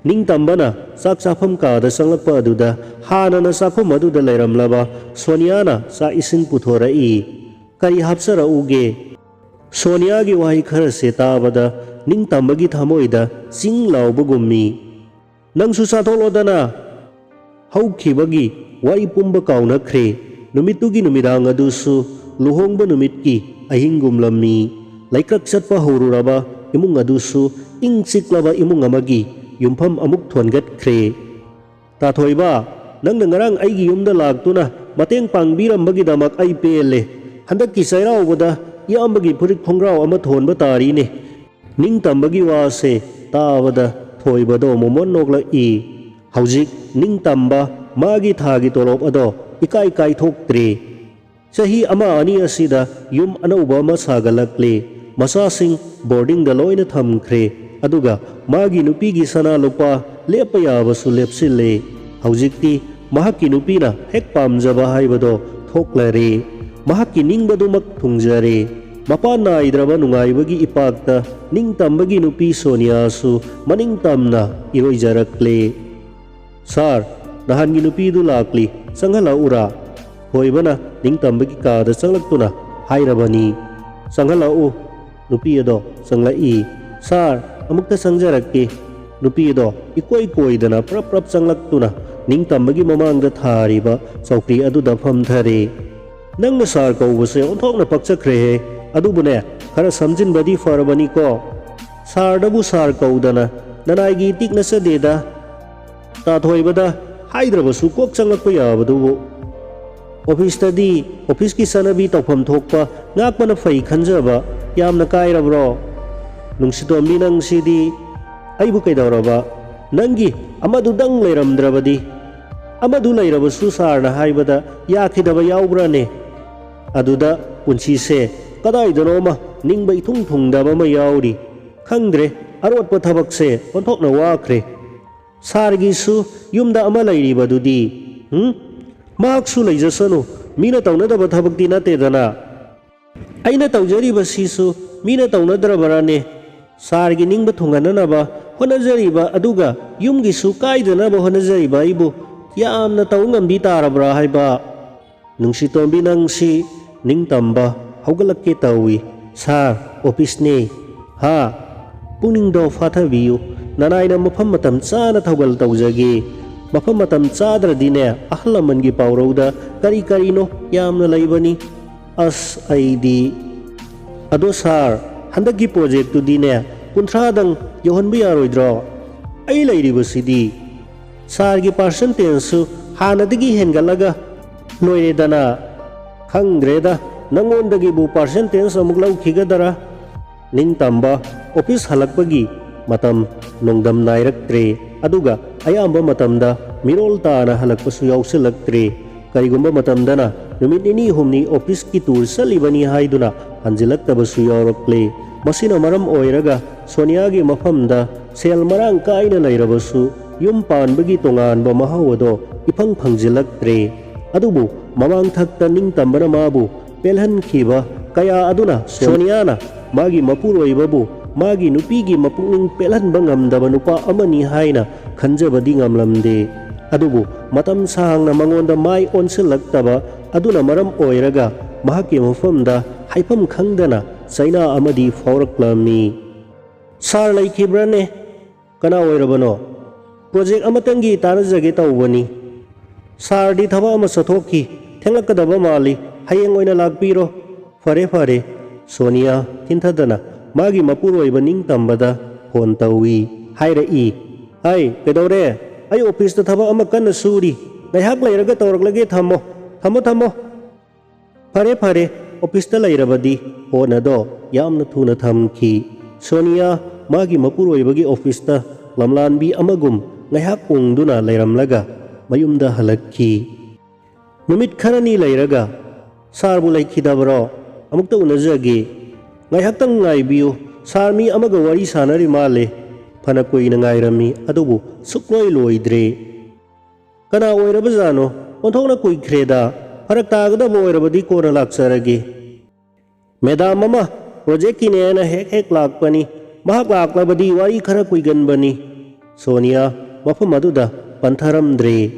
ꯅꯤꯡꯇꯝꯕꯅ ꯆꯥꯛ ꯆꯥꯐꯝ ꯀꯥꯗ ꯆꯪꯂꯛꯄ ꯑꯗꯨꯗ ꯍꯥꯟꯅꯅ ꯆꯥꯐꯝ ꯑꯗꯨꯗ ꯂꯩꯔꯝꯂꯕ ꯁꯣꯅꯤꯌꯥꯅ ꯆꯥꯛ ꯏꯁꯤꯡ ꯄꯨꯊꯣꯔꯛꯏ꯫ "ꯀꯔꯤ ꯍꯥꯞꯆꯔꯛꯎꯒꯦ?" ꯁꯣꯅꯤꯌꯥꯒꯤ ꯋꯥꯍꯩ ꯈꯔꯁꯦ ꯇꯥꯕꯗ ꯅꯤꯡꯇꯝꯕꯒꯤ ꯊꯃꯣꯏꯗ ꯆꯤꯡ ꯂꯥꯎꯕꯒꯨꯝꯃꯤ꯫ "ꯅꯪꯁꯨ ꯆꯥꯊꯣꯛꯂꯣꯗꯅ!" ꯍꯧꯈꯤꯕꯒꯤ ꯋꯥꯔꯤ ꯄꯨꯝꯕ ꯀꯥꯎꯅꯈ꯭ꯔꯦ꯫ ꯅꯨꯃꯤꯠꯇꯨꯒꯤ ꯅꯨꯃꯤꯗꯥꯡ ꯑꯗꯨꯁꯨ ꯂꯨꯍꯣꯡꯕ ꯅꯨꯃꯤꯠꯀꯤ ꯑꯍꯤꯡꯒꯨꯝꯂꯝꯃꯤ꯫ ꯂꯩꯀ꯭ꯔꯛ ꯆꯠꯄ ꯍꯧꯔꯨꯔꯕ ꯏꯃꯨꯡ ꯑꯗꯨꯁꯨ ꯏꯪ ꯆꯤꯛꯂꯕ ꯏꯃꯨꯡ ꯑꯃꯒꯤ ꯌꯨꯝꯐꯝ ꯑꯃꯨꯛ ꯊꯣꯟꯒꯠꯈ꯭ꯔꯦ꯫ "ꯇꯥꯊꯣꯏꯕ, ꯅꯪꯅ ꯉꯔꯥꯡ ꯑꯩꯒꯤ ꯌꯨꯝꯗ ꯂꯥꯛꯇꯨꯅ ꯃꯇꯦꯡ ꯄꯥꯡꯕꯤꯔꯝꯕꯒꯤꯗꯃꯛ ꯑꯩ ꯄꯦꯜꯂꯦ꯫ ꯍꯟꯗꯛꯀꯤ ꯆꯩꯔꯥꯎꯕꯗ ꯏꯌꯥꯝꯕꯒꯤ ꯐꯨꯔꯤꯠ ꯈꯣꯡꯒ꯭ꯔꯥꯎ ꯑꯃ ꯊꯣꯟꯕ ꯇꯥꯔꯤꯅꯦ꯫" ꯅꯤꯡꯇꯝꯕꯒꯤ ꯋꯥꯁꯦ ꯇꯥꯕꯗ ꯊꯣꯏꯕꯗꯣ ꯃꯣꯃꯣꯟ ꯅꯣꯛꯂꯛꯏ꯫ ꯍꯧꯖꯤꯛ ꯅꯤꯡꯇꯝꯕ ꯃꯥꯒꯤ ꯊꯥꯒꯤ ꯇꯣꯂꯣꯞ ꯑꯗꯣ ꯏꯀꯥꯏ ꯀꯥꯏꯊꯣꯛꯇ꯭ꯔꯦ꯫ ꯆꯍꯤ ꯑꯃ ꯑꯅꯤ ꯑꯁꯤꯗ ꯌꯨꯝ ꯑꯅꯧꯕ ꯑꯃ ꯁꯥꯒꯠꯂꯛꯂꯦ꯫ ꯃꯆꯥꯁꯤꯡ ꯕꯣꯔꯗꯤꯡꯗ ꯂꯣꯏꯅ ꯊꯝꯈ꯭ꯔꯦ꯫ ꯑꯗꯨꯒ ꯃꯥꯒꯤ ꯅꯨꯄꯤꯒꯤ ꯁꯅꯥ ꯂꯨꯄꯥ ꯂꯦꯞꯄ ꯌꯥꯕꯁꯨ ꯂꯦꯞꯁꯤꯜꯂꯦ꯫ ꯍꯧꯖꯤꯛꯇꯤ ꯃꯍꯥꯛꯀꯤ ꯅꯨꯄꯤꯅ ꯍꯦꯛ ꯄꯥꯝꯖꯕ ꯍꯥꯏꯕꯗꯣ ꯊꯣꯛꯂꯔꯦ꯫ ꯃꯍꯥꯛꯀꯤ ꯅꯤꯡꯕꯗꯨꯃꯛ ꯊꯨꯡꯖꯔꯦ꯫ ꯃꯄꯥꯟ ꯅꯥꯏꯗ꯭ꯔꯕ ꯅꯨꯡꯉꯥꯏꯕꯒꯤ ꯏꯄꯥꯛꯇ ꯅꯤꯡꯇꯝꯕꯒꯤ ꯅꯨꯄꯤ ꯁꯣꯅꯤꯌꯥꯁꯨ ꯃꯅꯤꯡ ꯇꯝꯅ ꯏꯔꯣꯏꯖꯔꯛꯂꯦ꯫ "ꯁꯥꯔ, ꯅꯍꯥꯟꯒꯤ ꯅꯨꯄꯤꯗꯨ ꯂꯥꯛꯂꯤ, ꯆꯪꯍꯜꯂꯛꯎꯔꯥ?" ꯊꯣꯏꯕꯅ ꯅꯤꯡꯇꯝꯕꯒꯤ ꯀꯥꯗ ꯆꯪꯂꯛꯇꯨꯅ ꯍꯥꯏꯔꯕꯅꯤ꯫ "ꯆꯪꯍꯜꯂꯛꯎ꯫" ꯅꯨꯄꯤ ꯑꯗꯣ ꯆꯪꯂꯛꯏ꯫ "ꯁꯥꯔ, ꯑꯃꯨꯛꯇ ꯆꯪꯖꯔꯛꯀꯦ꯫" ꯅꯨꯄꯤ ꯑꯗꯣ ꯏꯀꯣꯏ ꯀꯣꯏꯗꯅ ꯄ꯭ꯔꯞ ꯄ꯭ꯔꯞ ꯆꯪꯂꯛꯇꯨꯅ ꯅꯤꯡꯇꯝꯕꯒꯤ ꯃꯃꯥꯡꯗ ꯊꯥꯔꯤꯕ ꯆꯧꯀ꯭ꯔꯤ ꯑꯗꯨꯗ ꯐꯝꯊꯔꯦ꯫ "ꯅꯪꯅ ꯁꯥꯔ ꯀꯧꯕꯁꯦ ꯑꯣꯟꯊꯣꯛꯅ ꯄꯛꯆꯈ꯭ꯔꯦꯍꯦ꯫ ꯑꯗꯨꯕꯨꯅꯦ, ꯈꯔ ꯁꯝꯖꯤꯟꯕꯗꯤ ꯐꯔꯕꯅꯤꯀꯣ꯫ ꯁꯥꯔꯗꯕꯨ ꯁꯥꯔ ꯀꯧꯗꯅ, ꯅꯅꯥꯏꯒꯤ ꯏꯇꯤꯛ ꯅꯠꯆꯗꯦꯗ꯫ ꯇꯥꯊꯣꯏꯕꯗ ꯍꯥꯏꯗ꯭ꯔꯕꯁꯨ ꯀꯣꯛ ꯆꯪꯂꯛꯄ ꯌꯥꯕꯗꯨꯕꯨ꯫ ꯑꯣꯐꯤꯁꯇꯗꯤ ꯑꯣꯐꯤꯁꯀꯤ ꯆꯠꯅꯕꯤ ꯇꯧꯐꯝ ꯊꯣꯛꯄ ꯉꯥꯛꯄꯅ ꯐꯩ ꯈꯟꯖꯕ ꯌꯥꯝꯅ ꯀꯥꯏꯔꯕ꯭ꯔꯣ?" "ꯅꯨꯡꯁꯤꯇꯣꯝꯕꯤ, ꯅꯪꯁꯤꯗꯤ ꯑꯩꯕꯨ ꯀꯩꯗꯧꯔꯕ? ꯅꯪꯒꯤ ꯑꯃꯗꯨꯗꯪ ꯂꯩꯔꯝꯗ꯭ꯔꯕꯗꯤ?" "ꯑꯃꯗꯨ ꯂꯩꯔꯕꯁꯨ ꯁꯥꯔꯅ ꯍꯥꯏꯕꯗ ꯌꯥꯈꯤꯗꯕ ꯌꯥꯎꯕ꯭ꯔꯥꯅꯦ? ꯑꯗꯨꯗ ꯄꯨꯟꯁꯤꯁꯦ ꯀꯗꯥꯏꯗꯅꯣꯃ ꯅꯤꯡꯕ ꯏꯊꯨꯡ ꯊꯨꯡꯗꯕ ꯑꯃ ꯌꯥꯎꯔꯤ꯫ ꯈꯪꯗ꯭ꯔꯦ, ꯑꯔꯣꯠꯄ ꯊꯕꯛꯁꯦ ꯑꯣꯟꯊꯣꯛꯅ ꯋꯥꯈ꯭ꯔꯦ꯫ ꯁꯥꯔꯒꯤꯁꯨ ꯌꯨꯝꯗ ꯑꯃ ꯂꯩꯔꯤꯕꯗꯨꯗꯤ? ꯍꯨꯝ? ꯃꯍꯥꯛꯁꯨ ꯂꯩꯖꯁꯅꯨ, ꯃꯤꯅ ꯇꯧꯅꯗꯕ ꯊꯕꯛꯇꯤ ꯅꯠꯇꯦꯗꯅ꯫ ꯑꯩꯅ ꯇꯧꯖꯔꯤꯕꯁꯤꯁꯨ ꯃꯤꯅ ꯇꯧꯅꯗ꯭ꯔꯕꯔꯥꯅꯦ? ꯁꯥꯔꯒꯤ ꯅꯤꯡꯕ ꯊꯨꯡꯍꯟꯅꯅꯕ ꯍꯣꯠꯅꯖꯔꯤꯕ ꯑꯗꯨꯒ ꯌꯨꯝꯒꯤꯁꯨ ꯀꯥꯏꯗꯅꯕ ꯍꯣꯠꯅꯖꯔꯤꯕ ꯑꯩꯕꯨ ꯌꯥꯝꯅ ꯇꯧ ꯉꯝꯕꯤ ꯇꯥꯔꯕ꯭ꯔꯥ ꯍꯥꯏꯕ? ꯅꯨꯡꯁꯤꯇꯣꯝꯕꯤ, ꯅꯪꯁꯤ ꯅꯤꯡꯇꯝꯕ ꯍꯧꯒꯠꯂꯛꯀꯦ ꯇꯧꯏ꯫ ꯁꯥꯔ, ꯑꯣꯐꯤꯁꯅꯦ꯫ ꯍꯥ? ꯄꯨꯛꯅꯤꯡꯗꯣ ꯐꯥꯊꯕꯤꯌꯨ꯫ ꯅꯅꯥꯏꯅ ꯃꯐꯝ ꯃꯇꯝ ꯆꯥꯅ ꯊꯧꯒꯜ ꯇꯧꯖꯒꯦ꯫ ꯃꯐꯝ ꯃꯇꯝ ꯆꯥꯗ꯭ꯔꯗꯤꯅꯦ, ꯑꯍꯜ ꯂꯃꯟꯒꯤ ꯄꯥꯎꯔꯧꯗ ꯀꯔꯤ ꯀꯔꯤꯅꯣ ꯌꯥꯝꯅ ꯂꯩꯕꯅꯤ꯫ ꯑꯁ, ꯑꯩꯗꯤ꯫ ꯑꯗꯣ ꯁꯥꯔ, ꯍꯟꯗꯛꯀꯤ ꯄ꯭ꯔꯣꯖꯦꯛꯇꯨꯗꯤꯅꯦ, ꯀꯨꯟꯊ꯭ꯔꯥꯗꯪ ꯌꯧꯍꯟꯕ ꯌꯥꯔꯣꯏꯗ꯭ꯔꯣ? ꯑꯩ ꯂꯩꯔꯤꯕꯁꯤꯗꯤ꯫ ꯁꯥꯔꯒꯤ ꯄꯥꯔꯁꯦꯟꯇꯦꯖꯁꯨ ꯍꯥꯟꯅꯗꯒꯤ ꯍꯦꯟꯒꯠꯂꯒ ꯂꯣꯏꯔꯦꯗꯅ꯫ ꯈꯪꯗ꯭ꯔꯦꯗ, ꯅꯪꯉꯣꯟꯗꯒꯤꯕꯨ ꯄꯥꯔꯁꯦꯟꯇꯦꯖ ꯑꯃꯨꯛ ꯂꯧꯈꯤꯒꯗꯔꯥ? ꯅꯤꯡꯇꯝꯕ, ꯑꯣꯐꯤꯁ ꯍꯜꯂꯛꯄꯒꯤ ꯃꯇꯝ ꯅꯣꯡꯗꯝ ꯅꯥꯏꯔꯛꯇ꯭ꯔꯦ, ꯑꯗꯨꯒ ꯑꯌꯥꯝꯕ ꯃꯇꯝꯗ ꯃꯤꯔꯣꯜ ꯇꯥꯅ ꯍꯜꯂꯛꯄꯁꯨ ꯌꯥꯎꯁꯤꯜꯂꯛꯇ꯭ꯔꯦ꯫ ꯀꯔꯤꯒꯨꯝꯕ ꯃꯇꯝꯗꯅ ꯅꯨꯃꯤꯠ ꯅꯤꯅꯤ ꯍꯨꯝꯅꯤ ꯑꯣꯐꯤꯁꯀꯤ ꯇꯨꯔ ꯆꯠꯂꯤꯕꯅꯤ ꯍꯥꯏꯗꯨꯅ ꯍꯟꯖꯤꯜꯂꯛꯇꯕꯁꯨ ꯌꯥꯎꯔꯛꯂꯦ꯫ ꯃꯁꯤꯅ ꯃꯔꯝ ꯑꯣꯏꯔꯒ ꯁꯣꯅꯤꯌꯥꯒꯤ ꯃꯐꯝꯗ ꯁꯦꯜ ꯃꯔꯥꯡ ꯀꯥꯏꯅ ꯂꯩꯔꯕꯁꯨ ꯌꯨꯝ ꯄꯥꯟꯕꯒꯤ ꯇꯣꯉꯥꯟꯕ ꯃꯍꯥꯎ ꯑꯗꯣ ꯏꯐꯪ ꯐꯪꯖꯤꯜꯂꯛꯇ꯭ꯔꯦ꯫ ꯑꯗꯨꯕꯨ ꯃꯃꯥꯡ ꯊꯛꯇ ꯅꯤꯡꯇꯝꯕꯅ ꯃꯥꯕꯨ ꯄꯦꯜꯍꯟꯈꯤꯕ ꯀꯌꯥ ꯑꯗꯨꯅ ꯁꯣꯅꯤꯌꯥꯅ ꯃꯥꯒꯤ ꯃꯄꯨꯔꯣꯏꯕꯕꯨ ꯃꯥꯒꯤ ꯅꯨꯄꯤꯒꯤ ꯃꯄꯨꯛꯅꯤꯡ ꯄꯦꯜꯍꯟꯕ ꯉꯝꯗꯕ ꯅꯨꯄꯥ ꯑꯃꯅꯤ ꯍꯥꯏꯅ ꯈꯟꯖꯕꯗꯤ ꯉꯝꯂꯝꯗꯦ꯫ ꯑꯗꯨꯕꯨ ꯃꯇꯝ ꯁꯥꯡꯅ ꯃꯉꯣꯟꯗ ꯃꯥꯏ ꯑꯣꯟꯁꯤꯜꯂꯛꯇꯕ ꯑꯗꯨꯅ ꯃꯔꯝ ꯑꯣꯏꯔꯒ ꯃꯍꯥꯛꯀꯤ ꯃꯐꯝꯗ ꯍꯥꯏꯐꯝ ꯈꯪꯗꯅ ꯆꯩꯅꯥ ꯑꯃꯗꯤ ꯐꯥꯎꯔꯛꯂꯝꯃꯤ꯫ "ꯁꯥꯔ ꯂꯩꯈꯤꯕ꯭ꯔꯥꯅꯦ? ꯀꯅꯥ ꯑꯣꯏꯔꯕꯅꯣ? ꯄ꯭ꯔꯣꯖꯦꯛ ꯑꯃꯇꯪꯒꯤ ꯇꯥꯟꯅꯖꯒꯦ ꯇꯧꯕꯅꯤ꯫ ꯁꯥꯔꯗꯤ ꯊꯕꯛ ꯑꯃ ꯆꯠꯊꯣꯛꯈꯤ, ꯊꯦꯡꯂꯛꯀꯗꯕ ꯃꯥꯜꯂꯤ, ꯍꯌꯦꯡ ꯑꯣꯏꯅ ꯂꯥꯛꯄꯤꯔꯣ"꯫ "ꯐꯔꯦ, ꯐꯔꯦ"꯫ ꯁꯣꯅꯤꯌꯥ ꯊꯤꯟꯊꯗꯅ ꯃꯥꯒꯤ ꯃꯄꯨꯔꯣꯏꯕ ꯅꯤꯡꯇꯝꯕꯗ ꯐꯣꯟ ꯇꯧꯏ꯫ ꯍꯥꯏꯔꯛꯏ, "ꯍꯥꯏ, ꯀꯩꯗꯧꯔꯦ? ꯑꯩ ꯑꯣꯐꯤꯁꯇ ꯊꯕꯛ ꯑꯃ ꯀꯟꯅ ꯁꯨꯔꯤ, ꯉꯥꯏꯍꯥꯛ ꯂꯩꯔꯒ ꯇꯧꯔꯛꯂꯒꯦ, ꯊꯝꯃꯣ, ꯊꯝꯃꯣ, ꯊꯝꯃꯣ"꯫ "ꯐꯔꯦ, ꯐꯔꯦ"꯫ ꯑꯣꯐꯤꯁꯇ ꯂꯩꯔꯕꯗꯤ ꯐꯣꯟ ꯑꯗꯣ ꯌꯥꯝꯅ ꯊꯨꯅ ꯊꯝꯈꯤ꯫ ꯁꯣꯅꯤꯌꯥ ꯃꯥꯒꯤ ꯃꯄꯨꯔꯣꯏꯕꯒꯤ ꯑꯣꯐꯤꯁꯇ ꯂꯝꯂꯥꯟꯕꯤ ꯑꯃꯒꯨꯝ ꯉꯥꯏꯍꯥꯛ ꯎꯪꯗꯨꯅ ꯂꯩꯔꯝꯂꯒ ꯃꯌꯨꯝꯗ ꯍꯜꯂꯛꯈꯤ꯫ ꯅꯨꯃꯤꯠ ꯈꯔꯅꯤ ꯂꯩꯔꯒ, "ꯁꯥꯔꯕꯨ ꯂꯩꯈꯤꯗꯕꯔꯣ? ꯑꯃꯨꯛꯇ ꯎꯅꯖꯒꯦ"꯫ "ꯉꯥꯏꯍꯥꯛꯇꯪ ꯉꯥꯏꯕꯤꯌꯨ, ꯁꯥꯔ ꯃꯤ ꯑꯃꯒ ꯋꯥꯔꯤ ꯁꯥꯟꯅꯔꯤ ꯃꯥꯜꯂꯦ"꯫ ꯐꯅ ꯀꯨꯏꯅ ꯉꯥꯏꯔꯝꯃꯤ, ꯑꯗꯨꯕꯨ ꯁꯨꯛꯂꯣꯏ ꯂꯣꯏꯗ꯭ꯔꯦ꯫ "ꯀꯅꯥ ꯑꯣꯏꯔꯕꯖꯥꯠꯅꯣ? ꯑꯣꯟꯊꯣꯛꯅ ꯀꯨꯏꯈ꯭ꯔꯦꯗ꯫ ꯐꯔꯛ ꯇꯥꯒꯗꯕ ꯑꯣꯏꯔꯕꯗꯤ ꯀꯣꯟꯅ ꯂꯥꯛꯆꯔꯒꯦ"꯫ "ꯃꯦꯗꯥꯝ ꯑꯃ ꯄ꯭ꯔꯣꯖꯦꯛꯀꯤꯅꯦꯅ ꯍꯦꯛ ꯍꯦꯛ ꯂꯥꯛꯄꯅꯤ꯫ ꯃꯍꯥꯛ ꯂꯥꯛꯂꯕꯗꯤ ꯋꯥꯔꯤ ꯈꯔ ꯀꯨꯏꯒꯟꯕꯅꯤ꯫ ꯁꯣꯅꯤꯌꯥ ꯃꯐꯝ ꯑꯗꯨꯗ ꯄꯟꯊꯔꯝꯗ꯭ꯔꯦ꯫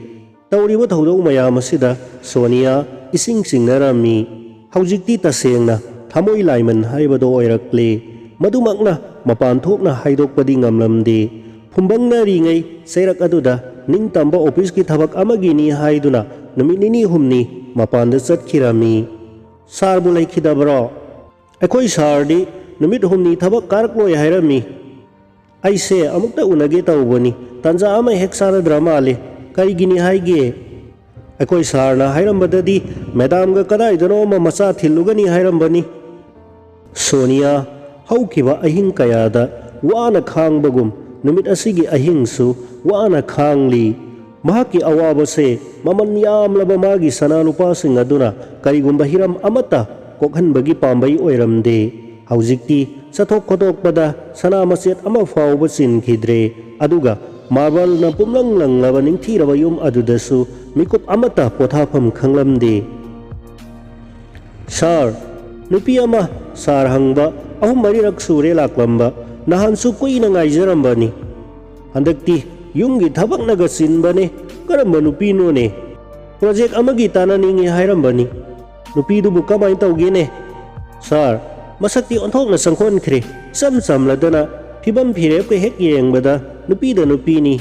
ꯇꯧꯔꯤꯕ ꯊꯧꯗꯣꯛ ꯃꯌꯥꯝ ꯑꯁꯤꯗ ꯁꯣꯅꯤꯌꯥ ꯏꯁꯤꯡ ꯆꯤꯡꯅꯔꯝꯃꯤ꯫ ꯍꯧꯖꯤꯛꯇꯤ ꯇꯁꯦꯡꯅ ꯊꯃꯣꯏ ꯂꯥꯏꯃꯟ ꯍꯥꯏꯕꯗꯣ ꯑꯣꯏꯔꯛꯂꯦ꯫ ꯃꯗꯨꯃꯛꯅ ꯃꯄꯥꯟ ꯊꯣꯛꯅ ꯍꯥꯏꯗꯣꯛꯄꯗꯤ ꯉꯝꯂꯝꯗꯦ꯫ ꯐꯨꯝꯕꯪꯅꯔꯤꯉꯩ ꯆꯩꯔꯛ ꯑꯗꯨꯗ ꯅꯤꯡꯇꯝꯕ ꯑꯣꯐꯤꯁꯀꯤ ꯊꯕꯛ ꯑꯃꯒꯤꯅꯤ ꯍꯥꯏꯗꯨꯅ ꯅꯨꯃꯤꯠ ꯅꯤꯅꯤ ꯍꯨꯝꯅꯤ ꯃꯄꯥꯟꯗ ꯆꯠꯈꯤꯔꯝꯃꯤ꯫ "ꯁꯥꯔꯕꯨ ꯂꯩꯈꯤꯗꯕ꯭ꯔꯣ?" "ꯑꯩꯈꯣꯏ ꯁꯥꯔꯗꯤ ꯅꯨꯃꯤꯠ ꯍꯨꯝꯅꯤ ꯊꯕꯛ ꯀꯥꯔꯛꯂꯣꯏ ꯍꯥꯏꯔꯝꯃꯤ꯫ ꯑꯩꯁꯦ ꯑꯃꯨꯛꯇ ꯎꯅꯒꯦ ꯇꯧꯕꯅꯤ, ꯇꯥꯟꯖꯥ ꯑꯃ ꯍꯦꯛ ꯆꯥꯔꯗ꯭ꯔ ꯃꯥꯜꯂꯦ꯫ ꯀꯔꯤꯒꯤꯅꯤ ꯍꯥꯏꯒꯦ?" "ꯑꯩꯈꯣꯏ ꯁꯥꯔꯅ ꯍꯥꯏꯔꯝꯕꯗꯗꯤ ꯃꯦꯗꯥꯝꯒ ꯀꯗꯥꯏꯗꯅꯣ ꯑꯃ ꯃꯆꯥ ꯊꯤꯜꯂꯨꯒꯅꯤ ꯍꯥꯏꯔꯝꯕꯅꯤ꯫" ꯁꯣꯅꯤꯌꯥ ꯍꯧꯈꯤꯕ ꯑꯍꯤꯡ ꯀꯌꯥꯗ ꯋꯥꯅ ꯈꯥꯡꯕꯒꯨꯝ ꯅꯨꯃꯤꯠ ꯑꯁꯤꯒꯤ ꯑꯍꯤꯡꯁꯨ ꯋꯥꯅ ꯈꯥꯡꯂꯤ꯫ ꯃꯍꯥꯛꯀꯤ ꯑꯋꯥꯕꯁꯦ ꯃꯃꯜ ꯌꯥꯝꯂꯕ ꯃꯥꯒꯤ ꯁꯅꯥ ꯂꯨꯄꯥꯁꯤꯡ ꯑꯗꯨꯅ ꯀꯔꯤꯒꯨꯝꯕ ꯍꯤꯔꯝ ꯑꯃꯠꯇ ꯀꯣꯛꯍꯟꯕꯒꯤ ꯄꯥꯝꯕꯩ ꯑꯣꯏꯔꯝꯗꯦ꯫ ꯍꯧꯖꯤꯛꯇꯤ ꯆꯠꯊꯣꯛ ꯈꯣꯠꯇꯣꯛꯄꯗ ꯁꯅꯥ ꯃꯆꯦꯠ ꯑꯃ ꯐꯥꯎꯕ ꯆꯤꯟꯈꯤꯗ꯭ꯔꯦ꯫ ꯑꯗꯨꯒ ꯃꯥꯔꯕꯜꯅ ꯄꯨꯝꯂꯪ ꯂꯪꯂꯕ ꯅꯤꯡꯊꯤꯔꯕ ꯌꯨꯝ ꯑꯗꯨꯗꯁꯨ ꯃꯤꯀꯨꯞ ꯑꯃꯠꯇ ꯄꯣꯊꯥꯐꯝ ꯈꯪꯂꯝꯗꯦ꯫ "ꯁꯥꯔ, ꯅꯨꯄꯤ ꯑꯃ ꯁꯥꯔ ꯍꯪꯕ ꯑꯍꯨꯝ ꯃꯔꯤꯔꯛ ꯁꯨꯔꯦ ꯂꯥꯛꯂꯝꯕ꯫ ꯅꯍꯥꯟꯁꯨ ꯀꯨꯏꯅ ꯉꯥꯏꯖꯔꯝꯕꯅꯤ꯫ ꯍꯟꯗꯛꯇꯤ ꯌꯨꯝꯒꯤ ꯊꯕꯛꯅꯒ ꯆꯤꯟꯕꯅꯦ꯫ ꯀꯔꯝꯕ ꯅꯨꯄꯤꯅꯣꯅꯦ? ꯄ꯭ꯔꯣꯖꯦꯛ ꯑꯃꯒꯤ ꯇꯥꯟꯅꯅꯤꯡꯉꯤ ꯍꯥꯏꯔꯝꯕꯅꯤ꯫ ꯅꯨꯄꯤꯗꯨꯕꯨ ꯀꯃꯥꯏꯅ ꯇꯧꯒꯦꯅꯦ?" "ꯁꯥꯔ, ꯃꯁꯛꯇꯤ ꯑꯣꯟꯊꯣꯛꯅ ꯆꯪꯈꯣꯟꯈ꯭ꯔꯦ꯫ ꯏꯆꯝ ꯆꯝꯂꯗꯅ ꯐꯤꯕꯝ ꯐꯤꯔꯦꯞꯀ ꯍꯦꯛ ꯌꯦꯡꯕꯗ ꯅꯨꯄꯤꯗ ꯅꯨꯄꯤꯅꯤ꯫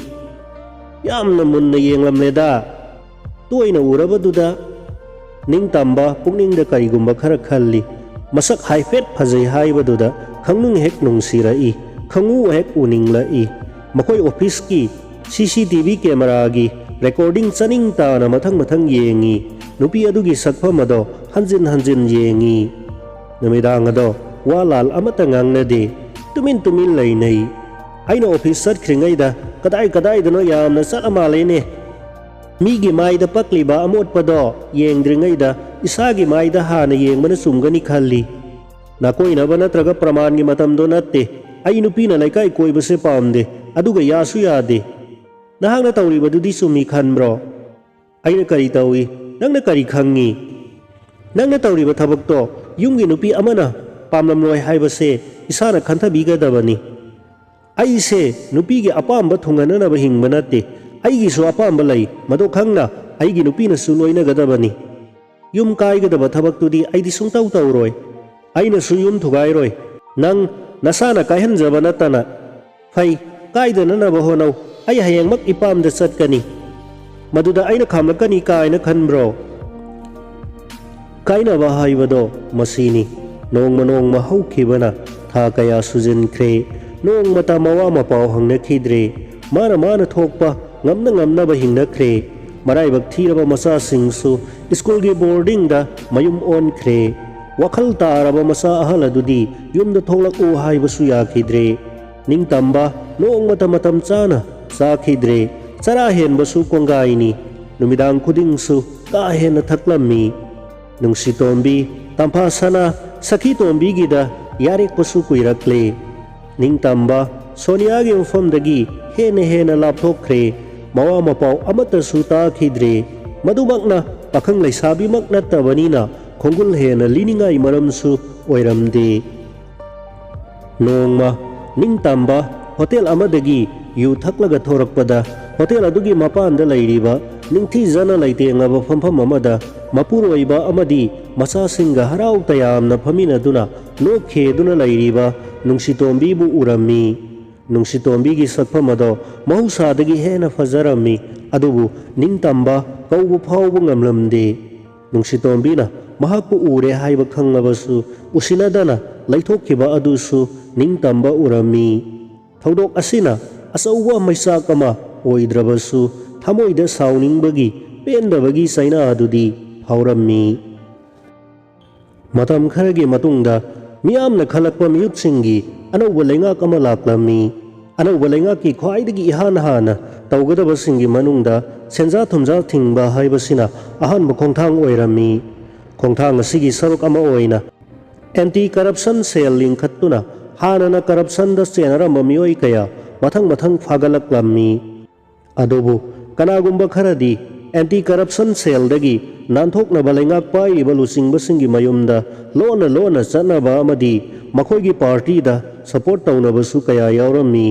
ꯌꯥꯝꯅ ꯃꯨꯟꯅ ꯌꯦꯡꯂꯝꯂꯦꯗ꯫ ꯇꯣꯏꯅ ꯎꯔꯕꯗꯨꯗ ꯅꯤꯡꯇꯝꯕ ꯄꯨꯛꯅꯤꯡꯗ ꯀꯔꯤꯒꯨꯝꯕ ꯈꯔ ꯈꯜꯂꯤ꯫ ꯃꯁꯛ ꯍꯥꯏꯐꯦꯠ ꯐꯖꯩ ꯍꯥꯏꯕꯗꯨꯗ ꯈꯪꯅꯨꯡ ꯍꯦꯛ ꯅꯨꯡꯁꯤꯔꯛꯏ, ꯈꯪꯎ ꯍꯦꯛ ꯎꯅꯤꯡꯂꯛꯏ꯫ ꯃꯈꯣꯏ ꯑꯣꯐꯤꯁꯀꯤ ꯁꯤ ꯁꯤ ꯇꯤ ꯚꯤ ꯀꯦꯃꯦꯔꯥꯒꯤ ꯔꯦꯀꯣꯔꯗꯤꯡ ꯆꯥꯅꯤꯡ ꯇꯥꯅ ꯃꯊꯪ ꯃꯊꯪ ꯌꯦꯡꯉꯤ꯫ ꯅꯨꯄꯤ ꯑꯗꯨꯒꯤ ꯁꯛꯐꯝ ꯑꯗꯣ ꯍꯟꯖꯤꯟ ꯍꯟꯖꯤꯟ ꯌꯦꯡꯉꯤ꯫ ꯅꯨꯃꯤꯗꯥꯡ ꯑꯗꯣ ꯋꯥ ꯂꯥꯜ ꯑꯃꯠꯇ ꯉꯥꯡꯅꯗꯦ꯫ ꯇꯨꯃꯤꯟ ꯇꯨꯃꯤꯟ ꯂꯩꯅꯩ꯫ ꯑꯩꯅ ꯑꯣꯐꯤꯁ ꯆꯠꯈ꯭ꯔꯤꯉꯩꯗ ꯀꯗꯥꯏ ꯀꯗꯥꯏꯗꯅꯣ ꯌꯥꯝꯅ ꯆꯠꯂ ꯃꯥꯜꯂꯦꯅꯦ꯫ ꯃꯤꯒꯤ ꯃꯥꯏꯗ ꯄꯛꯂꯤꯕ ꯑꯃꯣꯠꯄꯗꯣ ꯌꯦꯡꯗ꯭ꯔꯤꯉꯩꯗ ꯏꯁꯥꯒꯤ ꯃꯥꯏꯗ ꯍꯥꯟꯅ ꯌꯦꯡꯕꯅ ꯆꯨꯝꯒꯅꯤ ꯈꯜꯂꯤ꯫ ꯅꯥꯀꯣꯏꯅꯕ ꯅꯠꯇ꯭ꯔꯒ ꯄ꯭ꯔꯃꯥꯟꯒꯤ ꯃꯇꯝꯗꯣ ꯅꯠꯇꯦ꯫ ꯑꯩ ꯅꯨꯄꯤꯅ ꯂꯩꯀꯥꯏ ꯀꯣꯏꯕꯁꯦ ꯄꯥꯝꯗꯦ, ꯑꯗꯨꯒ ꯌꯥꯁꯨ ꯌꯥꯗꯦ꯫ ꯅꯍꯥꯛꯅ ꯇꯧꯔꯤꯕꯗꯨꯗꯤ ꯆꯨꯝꯃꯤ ꯈꯟꯕ꯭ꯔꯣ?" "ꯑꯩꯅ ꯀꯔꯤ ꯇꯧꯏ? ꯅꯪꯅ ꯀꯔꯤ ꯈꯪꯉꯤ? ꯅꯪꯅ ꯇꯧꯔꯤꯕ ꯊꯕꯛꯇꯣ ꯌꯨꯝꯒꯤ ꯅꯨꯄꯤ ꯑꯃꯅ ꯄꯥꯝꯂꯝꯂꯣꯏ ꯍꯥꯏꯕꯁꯦ ꯏꯁꯥꯅ ꯈꯟꯊꯕꯤꯒꯗꯕꯅꯤ꯫ ꯑꯩꯁꯦ ꯅꯨꯄꯤꯒꯤ ꯑꯄꯥꯝꯕ ꯊꯨꯡꯍꯟꯅꯅꯕ ꯍꯤꯡꯕ ꯅꯠꯇꯦ꯫ ꯑꯩꯒꯤꯁꯨ ꯑꯄꯥꯝꯕ ꯂꯩ꯫ ꯃꯗꯨ ꯈꯪꯅ ꯑꯩꯒꯤ ꯅꯨꯄꯤꯅꯁꯨ ꯂꯣꯏꯅꯒꯗꯕꯅꯤ꯫ ꯌꯨꯝ ꯀꯥꯏꯒꯗꯕ ꯊꯕꯛꯇꯨꯗꯤ ꯑꯩꯗꯤ ꯁꯨꯡꯇꯧ ꯇꯧꯔꯣꯏ꯫ ꯑꯩꯅꯁꯨ ꯌꯨꯝ ꯊꯨꯒꯥꯏꯔꯣꯏ꯫ ꯅꯪ ꯅꯁꯥꯅ ꯀꯥꯏꯍꯟꯖꯕ ꯅꯠꯇꯅ꯫ ꯐꯩ, ꯀꯥꯏꯗꯅꯅꯕ ꯍꯣꯠꯅꯧ꯫ ꯑꯩ ꯍꯌꯦꯡꯃꯛ ꯏꯄꯥꯝꯗ ꯆꯠꯀꯅꯤ꯫ ꯃꯗꯨꯗ ꯑꯩꯅ ꯈꯥꯝꯂꯛꯀꯅꯤ ꯀꯥꯏꯅ ꯈꯟꯕ꯭ꯔꯣ? ꯀꯥꯏꯅꯕ ꯍꯥꯏꯕꯗꯣ ꯃꯁꯤꯅꯤ꯫ ꯅꯣꯡꯃ ꯅꯣꯡꯃ ꯍꯧꯈꯤꯕꯅ ꯊꯥ ꯀꯌꯥ ꯁꯨꯖꯤꯟꯈ꯭ꯔꯦ꯫ ꯅꯣꯡꯃꯇ ꯃꯋꯥ ꯃꯄꯥꯎ ꯍꯪꯅꯈꯤꯗ꯭ꯔꯦ꯫ ꯃꯥꯅ ꯃꯥꯅ ꯊꯣꯛꯄ ꯉꯝꯅ ꯉꯝꯅꯕ ꯍꯤꯡꯅꯈ꯭ꯔꯦ꯫ ꯃꯔꯥꯏꯕꯛ ꯊꯤꯔꯕ ꯃꯆꯥꯁꯤꯡꯁꯨ ꯁ꯭ꯀꯨꯜꯒꯤ ꯕꯣꯔꯗꯤꯡꯗ ꯃꯌꯨꯝ ꯑꯣꯟꯈ꯭ꯔꯦ꯫ ꯋꯥꯈꯜ ꯇꯥꯔꯕ ꯃꯆꯥ ꯑꯍꯜ ꯑꯗꯨꯗꯤ ꯌꯨꯝꯗ ꯊꯣꯛꯂꯛꯎ ꯍꯥꯏꯕꯁꯨ ꯌꯥꯈꯤꯗ꯭ꯔꯦ꯫ ꯅꯤꯡꯇꯝꯕ ꯅꯣꯡꯃꯇ ꯃꯇꯝ ꯆꯥꯅ ꯆꯥꯈꯤꯗ꯭ꯔꯦ꯫ ꯆꯔꯥ ꯍꯦꯟꯕꯁꯨ ꯀꯣꯡꯒꯥꯏꯅꯤ꯫ ꯅꯨꯃꯤꯗꯥꯡ ꯈꯨꯗꯤꯡꯁꯨ ꯀꯥ ꯍꯦꯟꯅ ꯊꯛꯂꯝꯃꯤ꯫ ꯅꯨꯡꯁꯤꯇꯣꯝꯕꯤ, ꯇꯝꯐꯥ ꯁꯅꯥ, ꯁꯈꯤꯇꯣꯝꯕꯤꯒꯤꯗ ꯌꯥꯔꯦꯛꯄꯁꯨ ꯀꯨꯏꯔꯛꯂꯦ꯫ ꯅꯤꯡꯇꯝꯕ ꯁꯣꯅꯤꯌꯥꯒꯤ ꯃꯐꯝꯗꯒꯤ ꯍꯦꯟꯅ ꯍꯦꯟꯅ ꯂꯥꯞꯊꯣꯛꯈ꯭ꯔꯦ꯫ ꯃꯋꯥ ꯃꯄꯥꯎ ꯑꯃꯠꯇꯁꯨ ꯇꯥꯈꯤꯗ꯭ꯔꯦ꯫ ꯃꯗꯨꯃꯛꯅ ꯄꯥꯈꯪ ꯂꯩꯁꯥꯕꯤꯃꯛ ꯅꯠꯇꯕꯅꯤꯅ ꯈꯣꯡꯒꯨꯜ ꯍꯦꯟꯅ ꯂꯤꯅꯤꯡꯉꯥꯏ ꯃꯔꯝꯁꯨ ꯑꯣꯏꯔꯝꯗꯦ꯫ ꯅꯣꯡꯃ ꯅꯤꯡꯇꯝꯕ ꯍꯣꯇꯦꯜ ꯑꯃꯗꯒꯤ ꯌꯨ ꯊꯛꯂꯒ ꯊꯣꯔꯛꯄꯗ, ꯍꯣꯇꯦꯜ ꯑꯗꯨꯒꯤ ꯃꯄꯥꯟꯗ ꯂꯩꯔꯤꯕ ꯅꯤꯡꯊꯤꯖꯅ ꯂꯩꯇꯦꯡꯂꯕ ꯐꯝꯐꯝ ꯑꯃꯗ ꯃꯄꯨꯔꯣꯏꯕ ꯑꯃꯗꯤ ꯃꯆꯥꯁꯤꯡꯒ ꯍꯔꯥꯎ ꯇꯌꯥꯝꯅ ꯐꯝꯃꯤꯟꯅꯗꯨꯅ ꯅꯣꯛꯈꯦꯗꯨꯅ ꯂꯩꯔꯤꯕ ꯅꯨꯡꯁꯤꯇꯣꯝꯕꯤꯕꯨ ꯎꯔꯝꯃꯤ꯫ ꯅꯨꯡꯁꯤꯇꯣꯝꯕꯤꯒꯤ ꯁꯛꯐꯝ ꯑꯗꯣ ꯃꯍꯧꯁꯥꯗꯒꯤ ꯍꯦꯟꯅ ꯐꯖꯔꯝꯃꯤ꯫ ꯑꯗꯨꯕꯨ ꯅꯤꯡꯇꯝꯕ ꯀꯧꯕ ꯐꯥꯎꯕ ꯉꯝꯂꯝꯗꯦ꯫ ꯅꯨꯡꯁꯤꯇꯣꯝꯕꯤꯅ ꯃꯍꯥꯛꯄꯨ ꯎꯔꯦ ꯍꯥꯏꯕ ꯈꯪꯂꯕꯁꯨ ꯎꯁꯤꯟꯅꯗꯅ ꯂꯩꯊꯣꯛꯈꯤꯕ ꯑꯗꯨꯁꯨ ꯅꯤꯡꯇꯝꯕ ꯎꯔꯝꯃꯤ꯫ ꯊꯧꯗꯣꯛ ꯑꯁꯤꯅ ꯑꯆꯧꯕ ꯃꯩꯆꯥꯛ ꯑꯃ ꯑꯣꯏꯗ꯭ꯔꯕꯁꯨ, ꯊꯃꯣꯏꯗ ꯁꯥꯎꯅꯤꯡꯕꯒꯤ, ꯄꯦꯟꯗꯕꯒꯤ ꯆꯩꯅꯥ ꯑꯗꯨꯗꯤ ꯐꯥꯎꯔꯝꯃꯤ꯫ ꯃꯇꯝ ꯈꯔꯒꯤ ꯃꯇꯨꯡꯗ ꯃꯤꯌꯥꯝꯅ ꯈꯜꯂꯛꯄ ꯃꯤꯍꯨꯠꯁꯤꯡꯒꯤ ꯑꯅꯧꯕ ꯂꯩꯉꯥꯛ ꯑꯃ ꯂꯥꯛꯂꯝꯃꯤ꯫ ꯑꯅꯧꯕ ꯂꯩꯉꯥꯛꯀꯤ ꯈ꯭ꯋꯥꯏꯗꯒꯤ ꯏꯍꯥꯟ ꯍꯥꯟꯅ ꯇꯧꯒꯗꯕꯁꯤꯡꯒꯤ ꯃꯅꯨꯡꯗ ꯁꯦꯟꯖꯥ ꯊꯨꯝꯖꯥ ꯊꯤꯡꯕ ꯍꯥꯏꯕꯁꯤꯅ ꯑꯍꯥꯟꯕ ꯈꯣꯡꯊꯥꯡ ꯑꯣꯏꯔꯝꯃꯤ꯫ ꯈꯣꯡꯊꯥꯡ ꯑꯁꯤꯒꯤ ꯁꯔꯨꯛ ꯑꯃ ꯑꯣꯏꯅ ꯑꯦꯟꯇꯤ ꯀꯔꯞꯁꯟ ꯁꯦꯜ ꯂꯤꯡꯈꯠꯇꯨꯅ ꯍꯥꯟꯅꯅ ꯀꯔꯞꯁꯟꯗ ꯆꯦꯟꯅꯔꯝꯕ ꯃꯤꯑꯣꯏ ꯀꯌꯥ ꯃꯊꯪ ꯃꯊꯪ ꯐꯥꯒꯠꯂꯛꯂꯝꯃꯤ꯫ ꯑꯗꯨꯕꯨ ꯀꯅꯥꯒꯨꯝꯕ ꯈꯔꯗꯤ ꯑꯦꯟꯇꯤ ꯀꯔꯞꯁꯟ ꯁꯦꯜꯗꯒꯤ ꯅꯥꯟꯊꯣꯛꯅꯕ ꯂꯩꯉꯥꯛ ꯄꯥꯏꯔꯤꯕ ꯂꯨꯆꯤꯡꯕꯁꯤꯡꯒꯤ ꯃꯌꯨꯝꯗ ꯂꯣꯟꯅ ꯂꯣꯟꯅ ꯆꯠꯅꯕ ꯑꯃꯗꯤ ꯃꯈꯣꯏꯒꯤ ꯄꯥꯔꯇꯤꯗ ꯁꯄꯣꯔꯠ ꯇꯧꯅꯕꯁꯨ ꯀꯌꯥ ꯌꯥꯎꯔꯝꯃꯤ꯫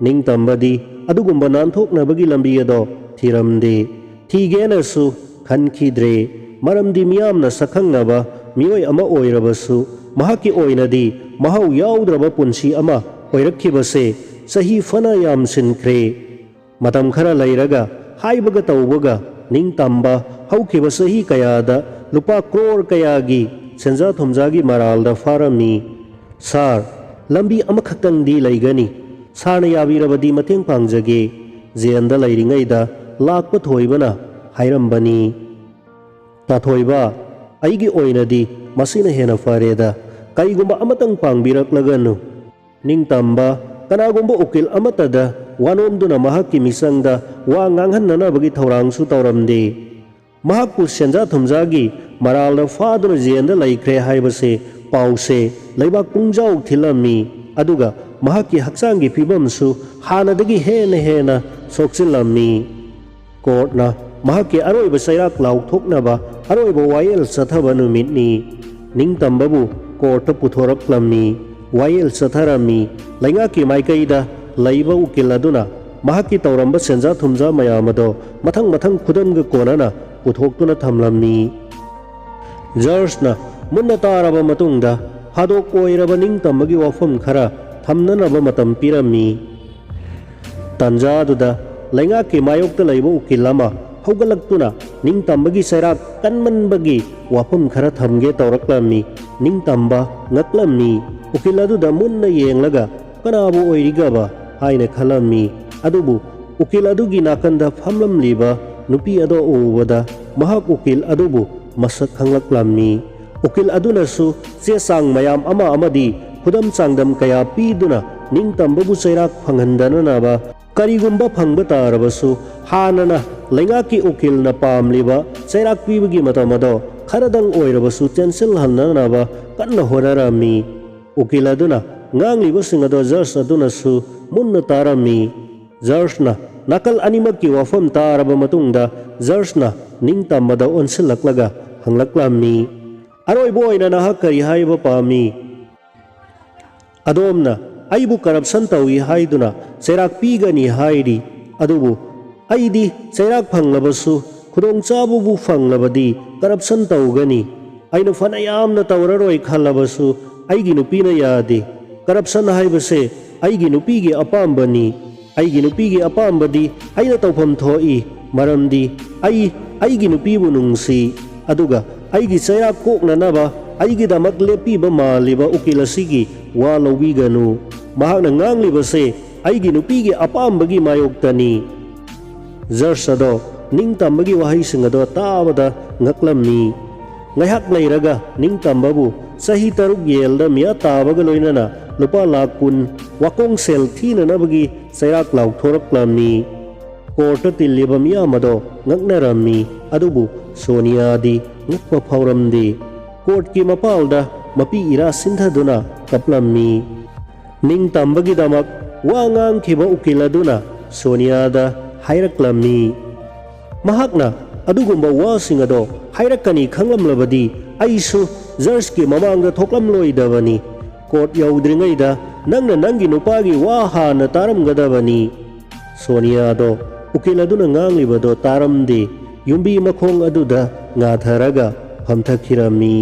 ꯅꯤꯡꯇꯝꯕꯗꯤ ꯑꯗꯨꯒꯨꯝꯕ ꯅꯥꯟꯊꯣꯛꯅꯕꯒꯤ ꯂꯝꯕꯤ ꯑꯗꯣ ꯊꯤꯔꯝꯗꯦ꯫ ꯊꯤꯒꯦꯅꯁꯨ ꯈꯟꯈꯤꯗ꯭ꯔꯦ꯫ ꯃꯔꯝꯗꯤ ꯃꯤꯌꯥꯝꯅ ꯁꯛꯈꯪꯅꯕ ꯃꯤꯑꯣꯏ ꯑꯃ ꯑꯣꯏꯔꯕꯁꯨ, ꯃꯍꯥꯛꯀꯤ ꯑꯣꯏꯅꯗꯤ ꯃꯍꯥꯎ ꯌꯥꯎꯗ꯭ꯔꯕ ꯄꯨꯟꯁꯤ ꯑꯃ ꯑꯣꯏꯔꯛꯈꯤꯕꯁꯦ ꯆꯍꯤ ꯐꯅ ꯌꯥꯝꯁꯤꯟꯈ꯭ꯔꯦ꯫ ꯃꯇꯝ ꯈꯔ ꯂꯩꯔꯒ ꯍꯥꯏꯕꯒ ꯇꯧꯕꯒ ꯅꯤꯡꯇꯝꯕ ꯍꯧꯈꯤꯕ ꯆꯍꯤ ꯀꯌꯥꯗ ꯂꯨꯄꯥ ꯀ꯭ꯔꯣꯔ ꯀꯌꯥꯒꯤ ꯁꯦꯟꯖꯥ ꯊꯨꯝꯖꯥꯒꯤ ꯃꯔꯥꯜꯗ ꯐꯥꯔꯝꯃꯤ꯫ "ꯁꯥꯔ, ꯂꯝꯕꯤ ꯑꯃꯈꯛꯇꯪꯗꯤ ꯂꯩꯒꯅꯤ꯫ ꯁꯥꯔꯅ ꯌꯥꯕꯤꯔꯕꯗꯤ ꯃꯇꯦꯡ ꯄꯥꯡꯖꯒꯦ", ꯖꯦꯜꯗ ꯂꯩꯔꯤꯉꯩꯗ ꯂꯥꯛꯄ ꯊꯣꯏꯕꯅ ꯍꯥꯏꯔꯝꯕꯅꯤ꯫ "ꯇꯥꯊꯣꯏꯕ, ꯑꯩꯒꯤ ꯑꯣꯏꯅꯗꯤ ꯃꯁꯤꯅ ꯍꯦꯟꯅ ꯐꯔꯦꯗ꯫ ꯀꯔꯤꯒꯨꯝꯕ ꯑꯃꯇꯪ ꯄꯥꯡꯕꯤꯔꯛꯂꯒꯅꯨ꯫" ꯅꯤꯡꯇꯝꯕ ꯀꯅꯥꯒꯨꯝꯕ ꯎꯀꯤꯜ ꯑꯃꯠꯇꯗ ꯋꯥꯅꯣꯝꯗꯨꯅ ꯃꯍꯥꯛꯀꯤ ꯃꯤꯆꯪꯗ ꯋꯥ ꯉꯥꯡꯍꯟꯅꯅꯕꯒꯤ ꯊꯧꯔꯥꯡꯁꯨ ꯇꯧꯔꯝꯗꯦ꯫ ꯃꯍꯥꯛꯄꯨ ꯁꯦꯟꯖꯥ ꯊꯨꯝꯖꯥꯒꯤ ꯃꯔꯥꯜꯗ ꯐꯥꯗꯨꯅ ꯖꯦꯜꯗ ꯂꯩꯈ꯭ꯔꯦ ꯍꯥꯏꯕꯁꯦ ꯄꯥꯎꯁꯦ ꯂꯩꯕꯥꯛ ꯄꯨꯡꯖꯥꯎ ꯊꯤꯜꯂꯝꯃꯤ꯫ ꯑꯗꯨꯒ ꯃꯍꯥꯛꯀꯤ ꯍꯛꯆꯥꯡꯒꯤ ꯐꯤꯕꯝꯁꯨ ꯍꯥꯟꯅꯗꯒꯤ ꯍꯦꯟꯅ ꯍꯦꯟꯅ ꯁꯣꯛꯆꯤꯜꯂꯝꯃꯤ꯫ ꯀꯣꯔꯠꯅ ꯃꯍꯥꯛꯀꯤ ꯑꯔꯣꯏꯕ ꯆꯩꯔꯥꯛ ꯂꯥꯎꯊꯣꯛꯅꯕ ꯑꯔꯣꯏꯕ ꯋꯥꯌꯦꯜ ꯆꯠꯊꯕ ꯅꯨꯃꯤꯠꯅꯤ꯫ ꯅꯤꯡꯇꯝꯕꯕꯨ ꯀꯣꯔꯠꯇ ꯄꯨꯊꯣꯔꯛꯂꯝꯃꯤ꯫ ꯋꯥꯌꯦꯜ ꯆꯠꯊꯔꯝꯃꯤ꯫ ꯂꯩꯉꯥꯛꯀꯤ ꯃꯥꯏꯀꯩꯗ ꯂꯩꯕ ꯎꯀꯤꯜ ꯑꯗꯨꯅ ꯃꯍꯥꯛꯀꯤ ꯇꯧꯔꯝꯕ ꯁꯦꯟꯖꯥ ꯊꯨꯝꯖꯥ ꯃꯌꯥꯝ ꯑꯗꯣ ꯃꯊꯪ ꯃꯊꯪ ꯈꯨꯗꯝꯒ ꯀꯣꯟꯅꯅ ꯄꯨꯊꯣꯛꯇꯨꯅ ꯊꯝꯂꯝꯃꯤ꯫ ꯖꯔꯖꯅ ꯃꯨꯟꯅ ꯇꯥꯔꯕ ꯃꯇꯨꯡꯗ ꯐꯥꯗꯣꯛ ꯑꯣꯏꯔꯕ ꯅꯤꯡꯇꯝꯕꯒꯤ ꯋꯥꯐꯝ ꯈꯔ ꯊꯝꯅꯅꯕ ꯃꯇꯝ ꯄꯤꯔꯝꯃꯤ꯫ ꯇꯥꯟꯖꯥꯗꯨꯗ ꯂꯩꯉꯥꯛꯀꯤ ꯃꯥꯌꯣꯛꯇ ꯂꯩꯕ ꯎꯀꯤꯜ ꯑꯃ ꯍꯧꯒꯠꯂꯛꯇꯨꯅ ꯅꯤꯡꯇꯝꯕꯒꯤ ꯆꯩꯔꯥꯛ ꯀꯟꯃꯟꯕꯒꯤ ꯋꯥꯐꯝ ꯈꯔ ꯊꯝꯒꯦ ꯇꯧꯔꯛꯂꯝꯃꯤ꯫ ꯅꯤꯡꯇꯝꯕ ꯉꯛꯂꯝꯃꯤ꯫ ꯎꯀꯤꯜ ꯑꯗꯨꯗ ꯃꯨꯟꯅ ꯌꯦꯡꯂꯒ "ꯀꯅꯥꯕꯨ ꯑꯣꯏꯔꯤꯒꯕ?" ꯍꯥꯏꯅ ꯈꯜꯂꯝꯃꯤ꯫ ꯑꯗꯨꯕꯨ ꯎꯀꯤꯜ ꯑꯗꯨꯒꯤ ꯅꯥꯀꯟꯗ ꯐꯝꯂꯝꯂꯤꯕ ꯅꯨꯄꯤ ꯑꯗꯨ ꯎꯕꯗ ꯃꯍꯥꯛ ꯎꯀꯤꯜ ꯑꯗꯨꯕꯨ ꯃꯁꯛ ꯈꯪꯂꯛꯂꯝꯃꯤ꯫ ꯎꯀꯤꯜ ꯑꯗꯨꯅꯁꯨ ꯆꯦ ꯆꯥꯡ ꯃꯌꯥꯝ ꯑꯃ ꯑꯃꯗꯤ ꯈꯨꯗꯝ ꯆꯥꯡꯗꯝ ꯀꯌꯥ ꯄꯤꯗꯨꯅ ꯅꯤꯡꯇꯝꯕꯕꯨ ꯆꯩꯔꯥꯛ ꯐꯪꯍꯟꯗꯅꯅꯕ, ꯀꯔꯤꯒꯨꯝꯕ ꯐꯪꯕ ꯇꯥꯔꯕꯁꯨ ꯍꯥꯟꯅꯅ ꯂꯩꯉꯥꯛꯀꯤ ꯎꯀꯤꯜꯅ ꯄꯥꯝꯂꯤꯕ ꯆꯩꯔꯥꯛ ꯄꯤꯕꯒꯤ ꯃꯇꯝ ꯑꯗꯣ ꯈꯔꯗꯪ ꯑꯣꯏꯔꯕꯁꯨ ꯇꯦꯟꯁꯤꯜꯍꯟꯅꯅꯕ ꯀꯟꯅ ꯍꯣꯠꯅꯔꯝꯃꯤ꯫ ꯎꯀꯤꯜ ꯑꯗꯨꯅ ꯉꯥꯡꯂꯤꯕꯁꯤꯡ ꯑꯗꯣ ꯖꯖ ꯑꯗꯨꯅꯁꯨ ꯃꯨꯟꯅ ꯇꯥꯔꯝꯃꯤ꯫ ꯖꯖꯅ ꯅꯥꯀꯜ ꯑꯅꯤꯃꯛꯀꯤ ꯋꯥꯐꯝ ꯇꯥꯔꯕ ꯃꯇꯨꯡꯗ ꯖꯖꯅ ꯅꯤꯡꯇꯝꯕꯗ ꯑꯣꯟꯁꯤꯜꯂꯛꯂꯒ ꯍꯪꯂꯛꯂꯝꯃꯤ, "ꯑꯔꯣꯏꯕ ꯑꯣꯏꯅ ꯅꯍꯥꯛ ꯀꯔꯤ ꯍꯥꯏꯕ ꯄꯥꯝꯃꯤ?" "ꯑꯗꯣꯝꯅ ꯑꯩꯕꯨ ꯀꯔꯞꯁꯟ ꯇꯧꯏ ꯍꯥꯏꯗꯨꯅ ꯆꯩꯔꯥꯛ ꯄꯤꯒꯅꯤ ꯍꯥꯏꯔꯤ, ꯑꯗꯨꯕꯨ ꯑꯩꯗꯤ ꯆꯩꯔꯥꯛ ꯐꯪꯂꯕꯁꯨ, ꯈꯨꯗꯣꯡꯆꯥꯕꯕꯨ ꯐꯪꯂꯕꯗꯤ ꯀꯔꯞꯁꯟ ꯇꯧꯒꯅꯤ꯫ ꯑꯩꯅ ꯐꯅ ꯌꯥꯝꯅ ꯇꯧꯔꯔꯣꯏ ꯈꯜꯂꯕꯁꯨ ꯑꯩꯒꯤ ꯅꯨꯄꯤꯅ ꯌꯥꯗꯦ꯫ ꯀꯔꯞꯁꯟ ꯍꯥꯏꯕꯁꯦ ꯑꯩꯒꯤ ꯅꯨꯄꯤꯒꯤ ꯑꯄꯥꯝꯕꯅꯤ꯫ ꯑꯩꯒꯤ ꯅꯨꯄꯤꯒꯤ ꯑꯄꯥꯝꯕꯗꯤ ꯑꯩꯅ ꯇꯧꯐꯝ ꯊꯣꯛꯏ, ꯃꯔꯝꯗꯤ ꯑꯩ ꯑꯩꯒꯤ ꯅꯨꯄꯤꯕꯨ ꯅꯨꯡꯁꯤ꯫ ꯑꯗꯨꯒ ꯑꯩꯒꯤ ꯆꯩꯔꯥꯛ ꯀꯣꯛꯅꯅꯕ ꯑꯩꯒꯤꯗꯃꯛ ꯂꯦꯞꯄꯤꯕ ꯃꯥꯜꯂꯤꯕ ꯎꯀꯤꯜ ꯑꯁꯤꯒꯤ ꯋꯥ ꯂꯧꯕꯤꯒꯅꯨ꯫ ꯃꯍꯥꯛꯅ ꯉꯥꯡꯂꯤꯕꯁꯦ ꯑꯩꯒꯤ ꯅꯨꯄꯤꯒꯤ ꯑꯄꯥꯝꯕꯒꯤ ꯃꯥꯌꯣꯛꯇꯅꯤ"꯫ ꯖꯔꯖ ꯑꯗꯣ ꯅꯤꯡꯇꯝꯕꯒꯤ ꯋꯥꯍꯩꯁꯤꯡ ꯑꯗꯣ ꯇꯥꯕꯗ ꯉꯛꯂꯝꯃꯤ꯫ ꯉꯥꯏꯍꯥꯛ ꯂꯩꯔꯒ ꯅꯤꯡꯇꯝꯕꯕꯨ ꯆꯍꯤ ꯇꯔꯨꯛ ꯖꯦꯜꯗ ꯃꯤꯌꯥ ꯇꯥꯕꯒ ꯂꯣꯏꯅꯅ ꯂꯨꯄꯥ ꯂꯥꯈ ꯀꯨꯟ ꯋꯥꯀꯣꯡ ꯁꯦꯜ ꯊꯤꯅꯅꯕꯒꯤ ꯆꯩꯔꯥꯛ ꯂꯥꯎꯊꯣꯔꯛꯂꯝꯃꯤ꯫ ꯀꯣꯔꯠꯇ ꯇꯤꯜꯂꯤꯕ ꯃꯤꯌꯥꯝ ꯑꯗꯣ ꯉꯛꯅꯔꯝꯃꯤ, ꯑꯗꯨꯕꯨ ꯁꯣꯅꯤꯌꯥꯗꯤ ꯉꯛꯄ ꯐꯥꯎꯔꯝꯗꯦ꯫ ꯀꯣꯔꯠꯀꯤ ꯃꯄꯥꯜꯗ ꯃꯄꯤ ꯏꯔꯥ ꯁꯤꯟꯊꯗꯨꯅ ꯀꯞꯂꯝꯃꯤ꯫ ꯅꯤꯡꯇꯝꯕꯒꯤꯗꯃꯛ ꯋꯥ ꯉꯥꯡꯈꯤꯕ ꯎꯀꯤꯜ ꯑꯗꯨꯅ ꯁꯣꯅꯤꯌꯥꯗ ꯍꯥꯏꯔꯛꯂꯝꯃꯤ꯫ ꯃꯍꯥꯛꯅ ꯑꯗꯨꯒꯨꯝꯕ ꯋꯥꯁꯤꯡ ꯑꯗꯣ ꯍꯥꯏꯔꯛꯀꯅꯤ ꯈꯪꯂꯝꯂꯕꯗꯤ ꯑꯩꯁꯨ ꯖꯔꯖꯀꯤ ꯃꯃꯥꯡꯗ ꯊꯣꯛꯂꯝꯂꯣꯏꯗꯕꯅꯤ꯫ ꯀꯣꯔꯠ ꯌꯧꯗ꯭ꯔꯤꯉꯩꯗ ꯅꯪꯅ ꯅꯪꯒꯤ ꯅꯨꯄꯥꯒꯤ ꯋꯥ ꯍꯥꯟꯅ ꯇꯥꯔꯝꯒꯗꯕꯅꯤ꯫ ꯁꯣꯅꯤꯌꯥꯗꯣ ꯎꯀꯤꯜ ꯑꯗꯨꯅ ꯉꯥꯡꯂꯤꯕꯗꯣ ꯇꯥꯔꯝꯗꯦ꯫ ꯌꯨꯝꯕꯤ ꯃꯈꯣꯡ ꯑꯗꯨꯗ ꯉꯥꯊꯔꯒ ꯐꯝꯊꯈꯤꯔꯝꯃꯤ꯫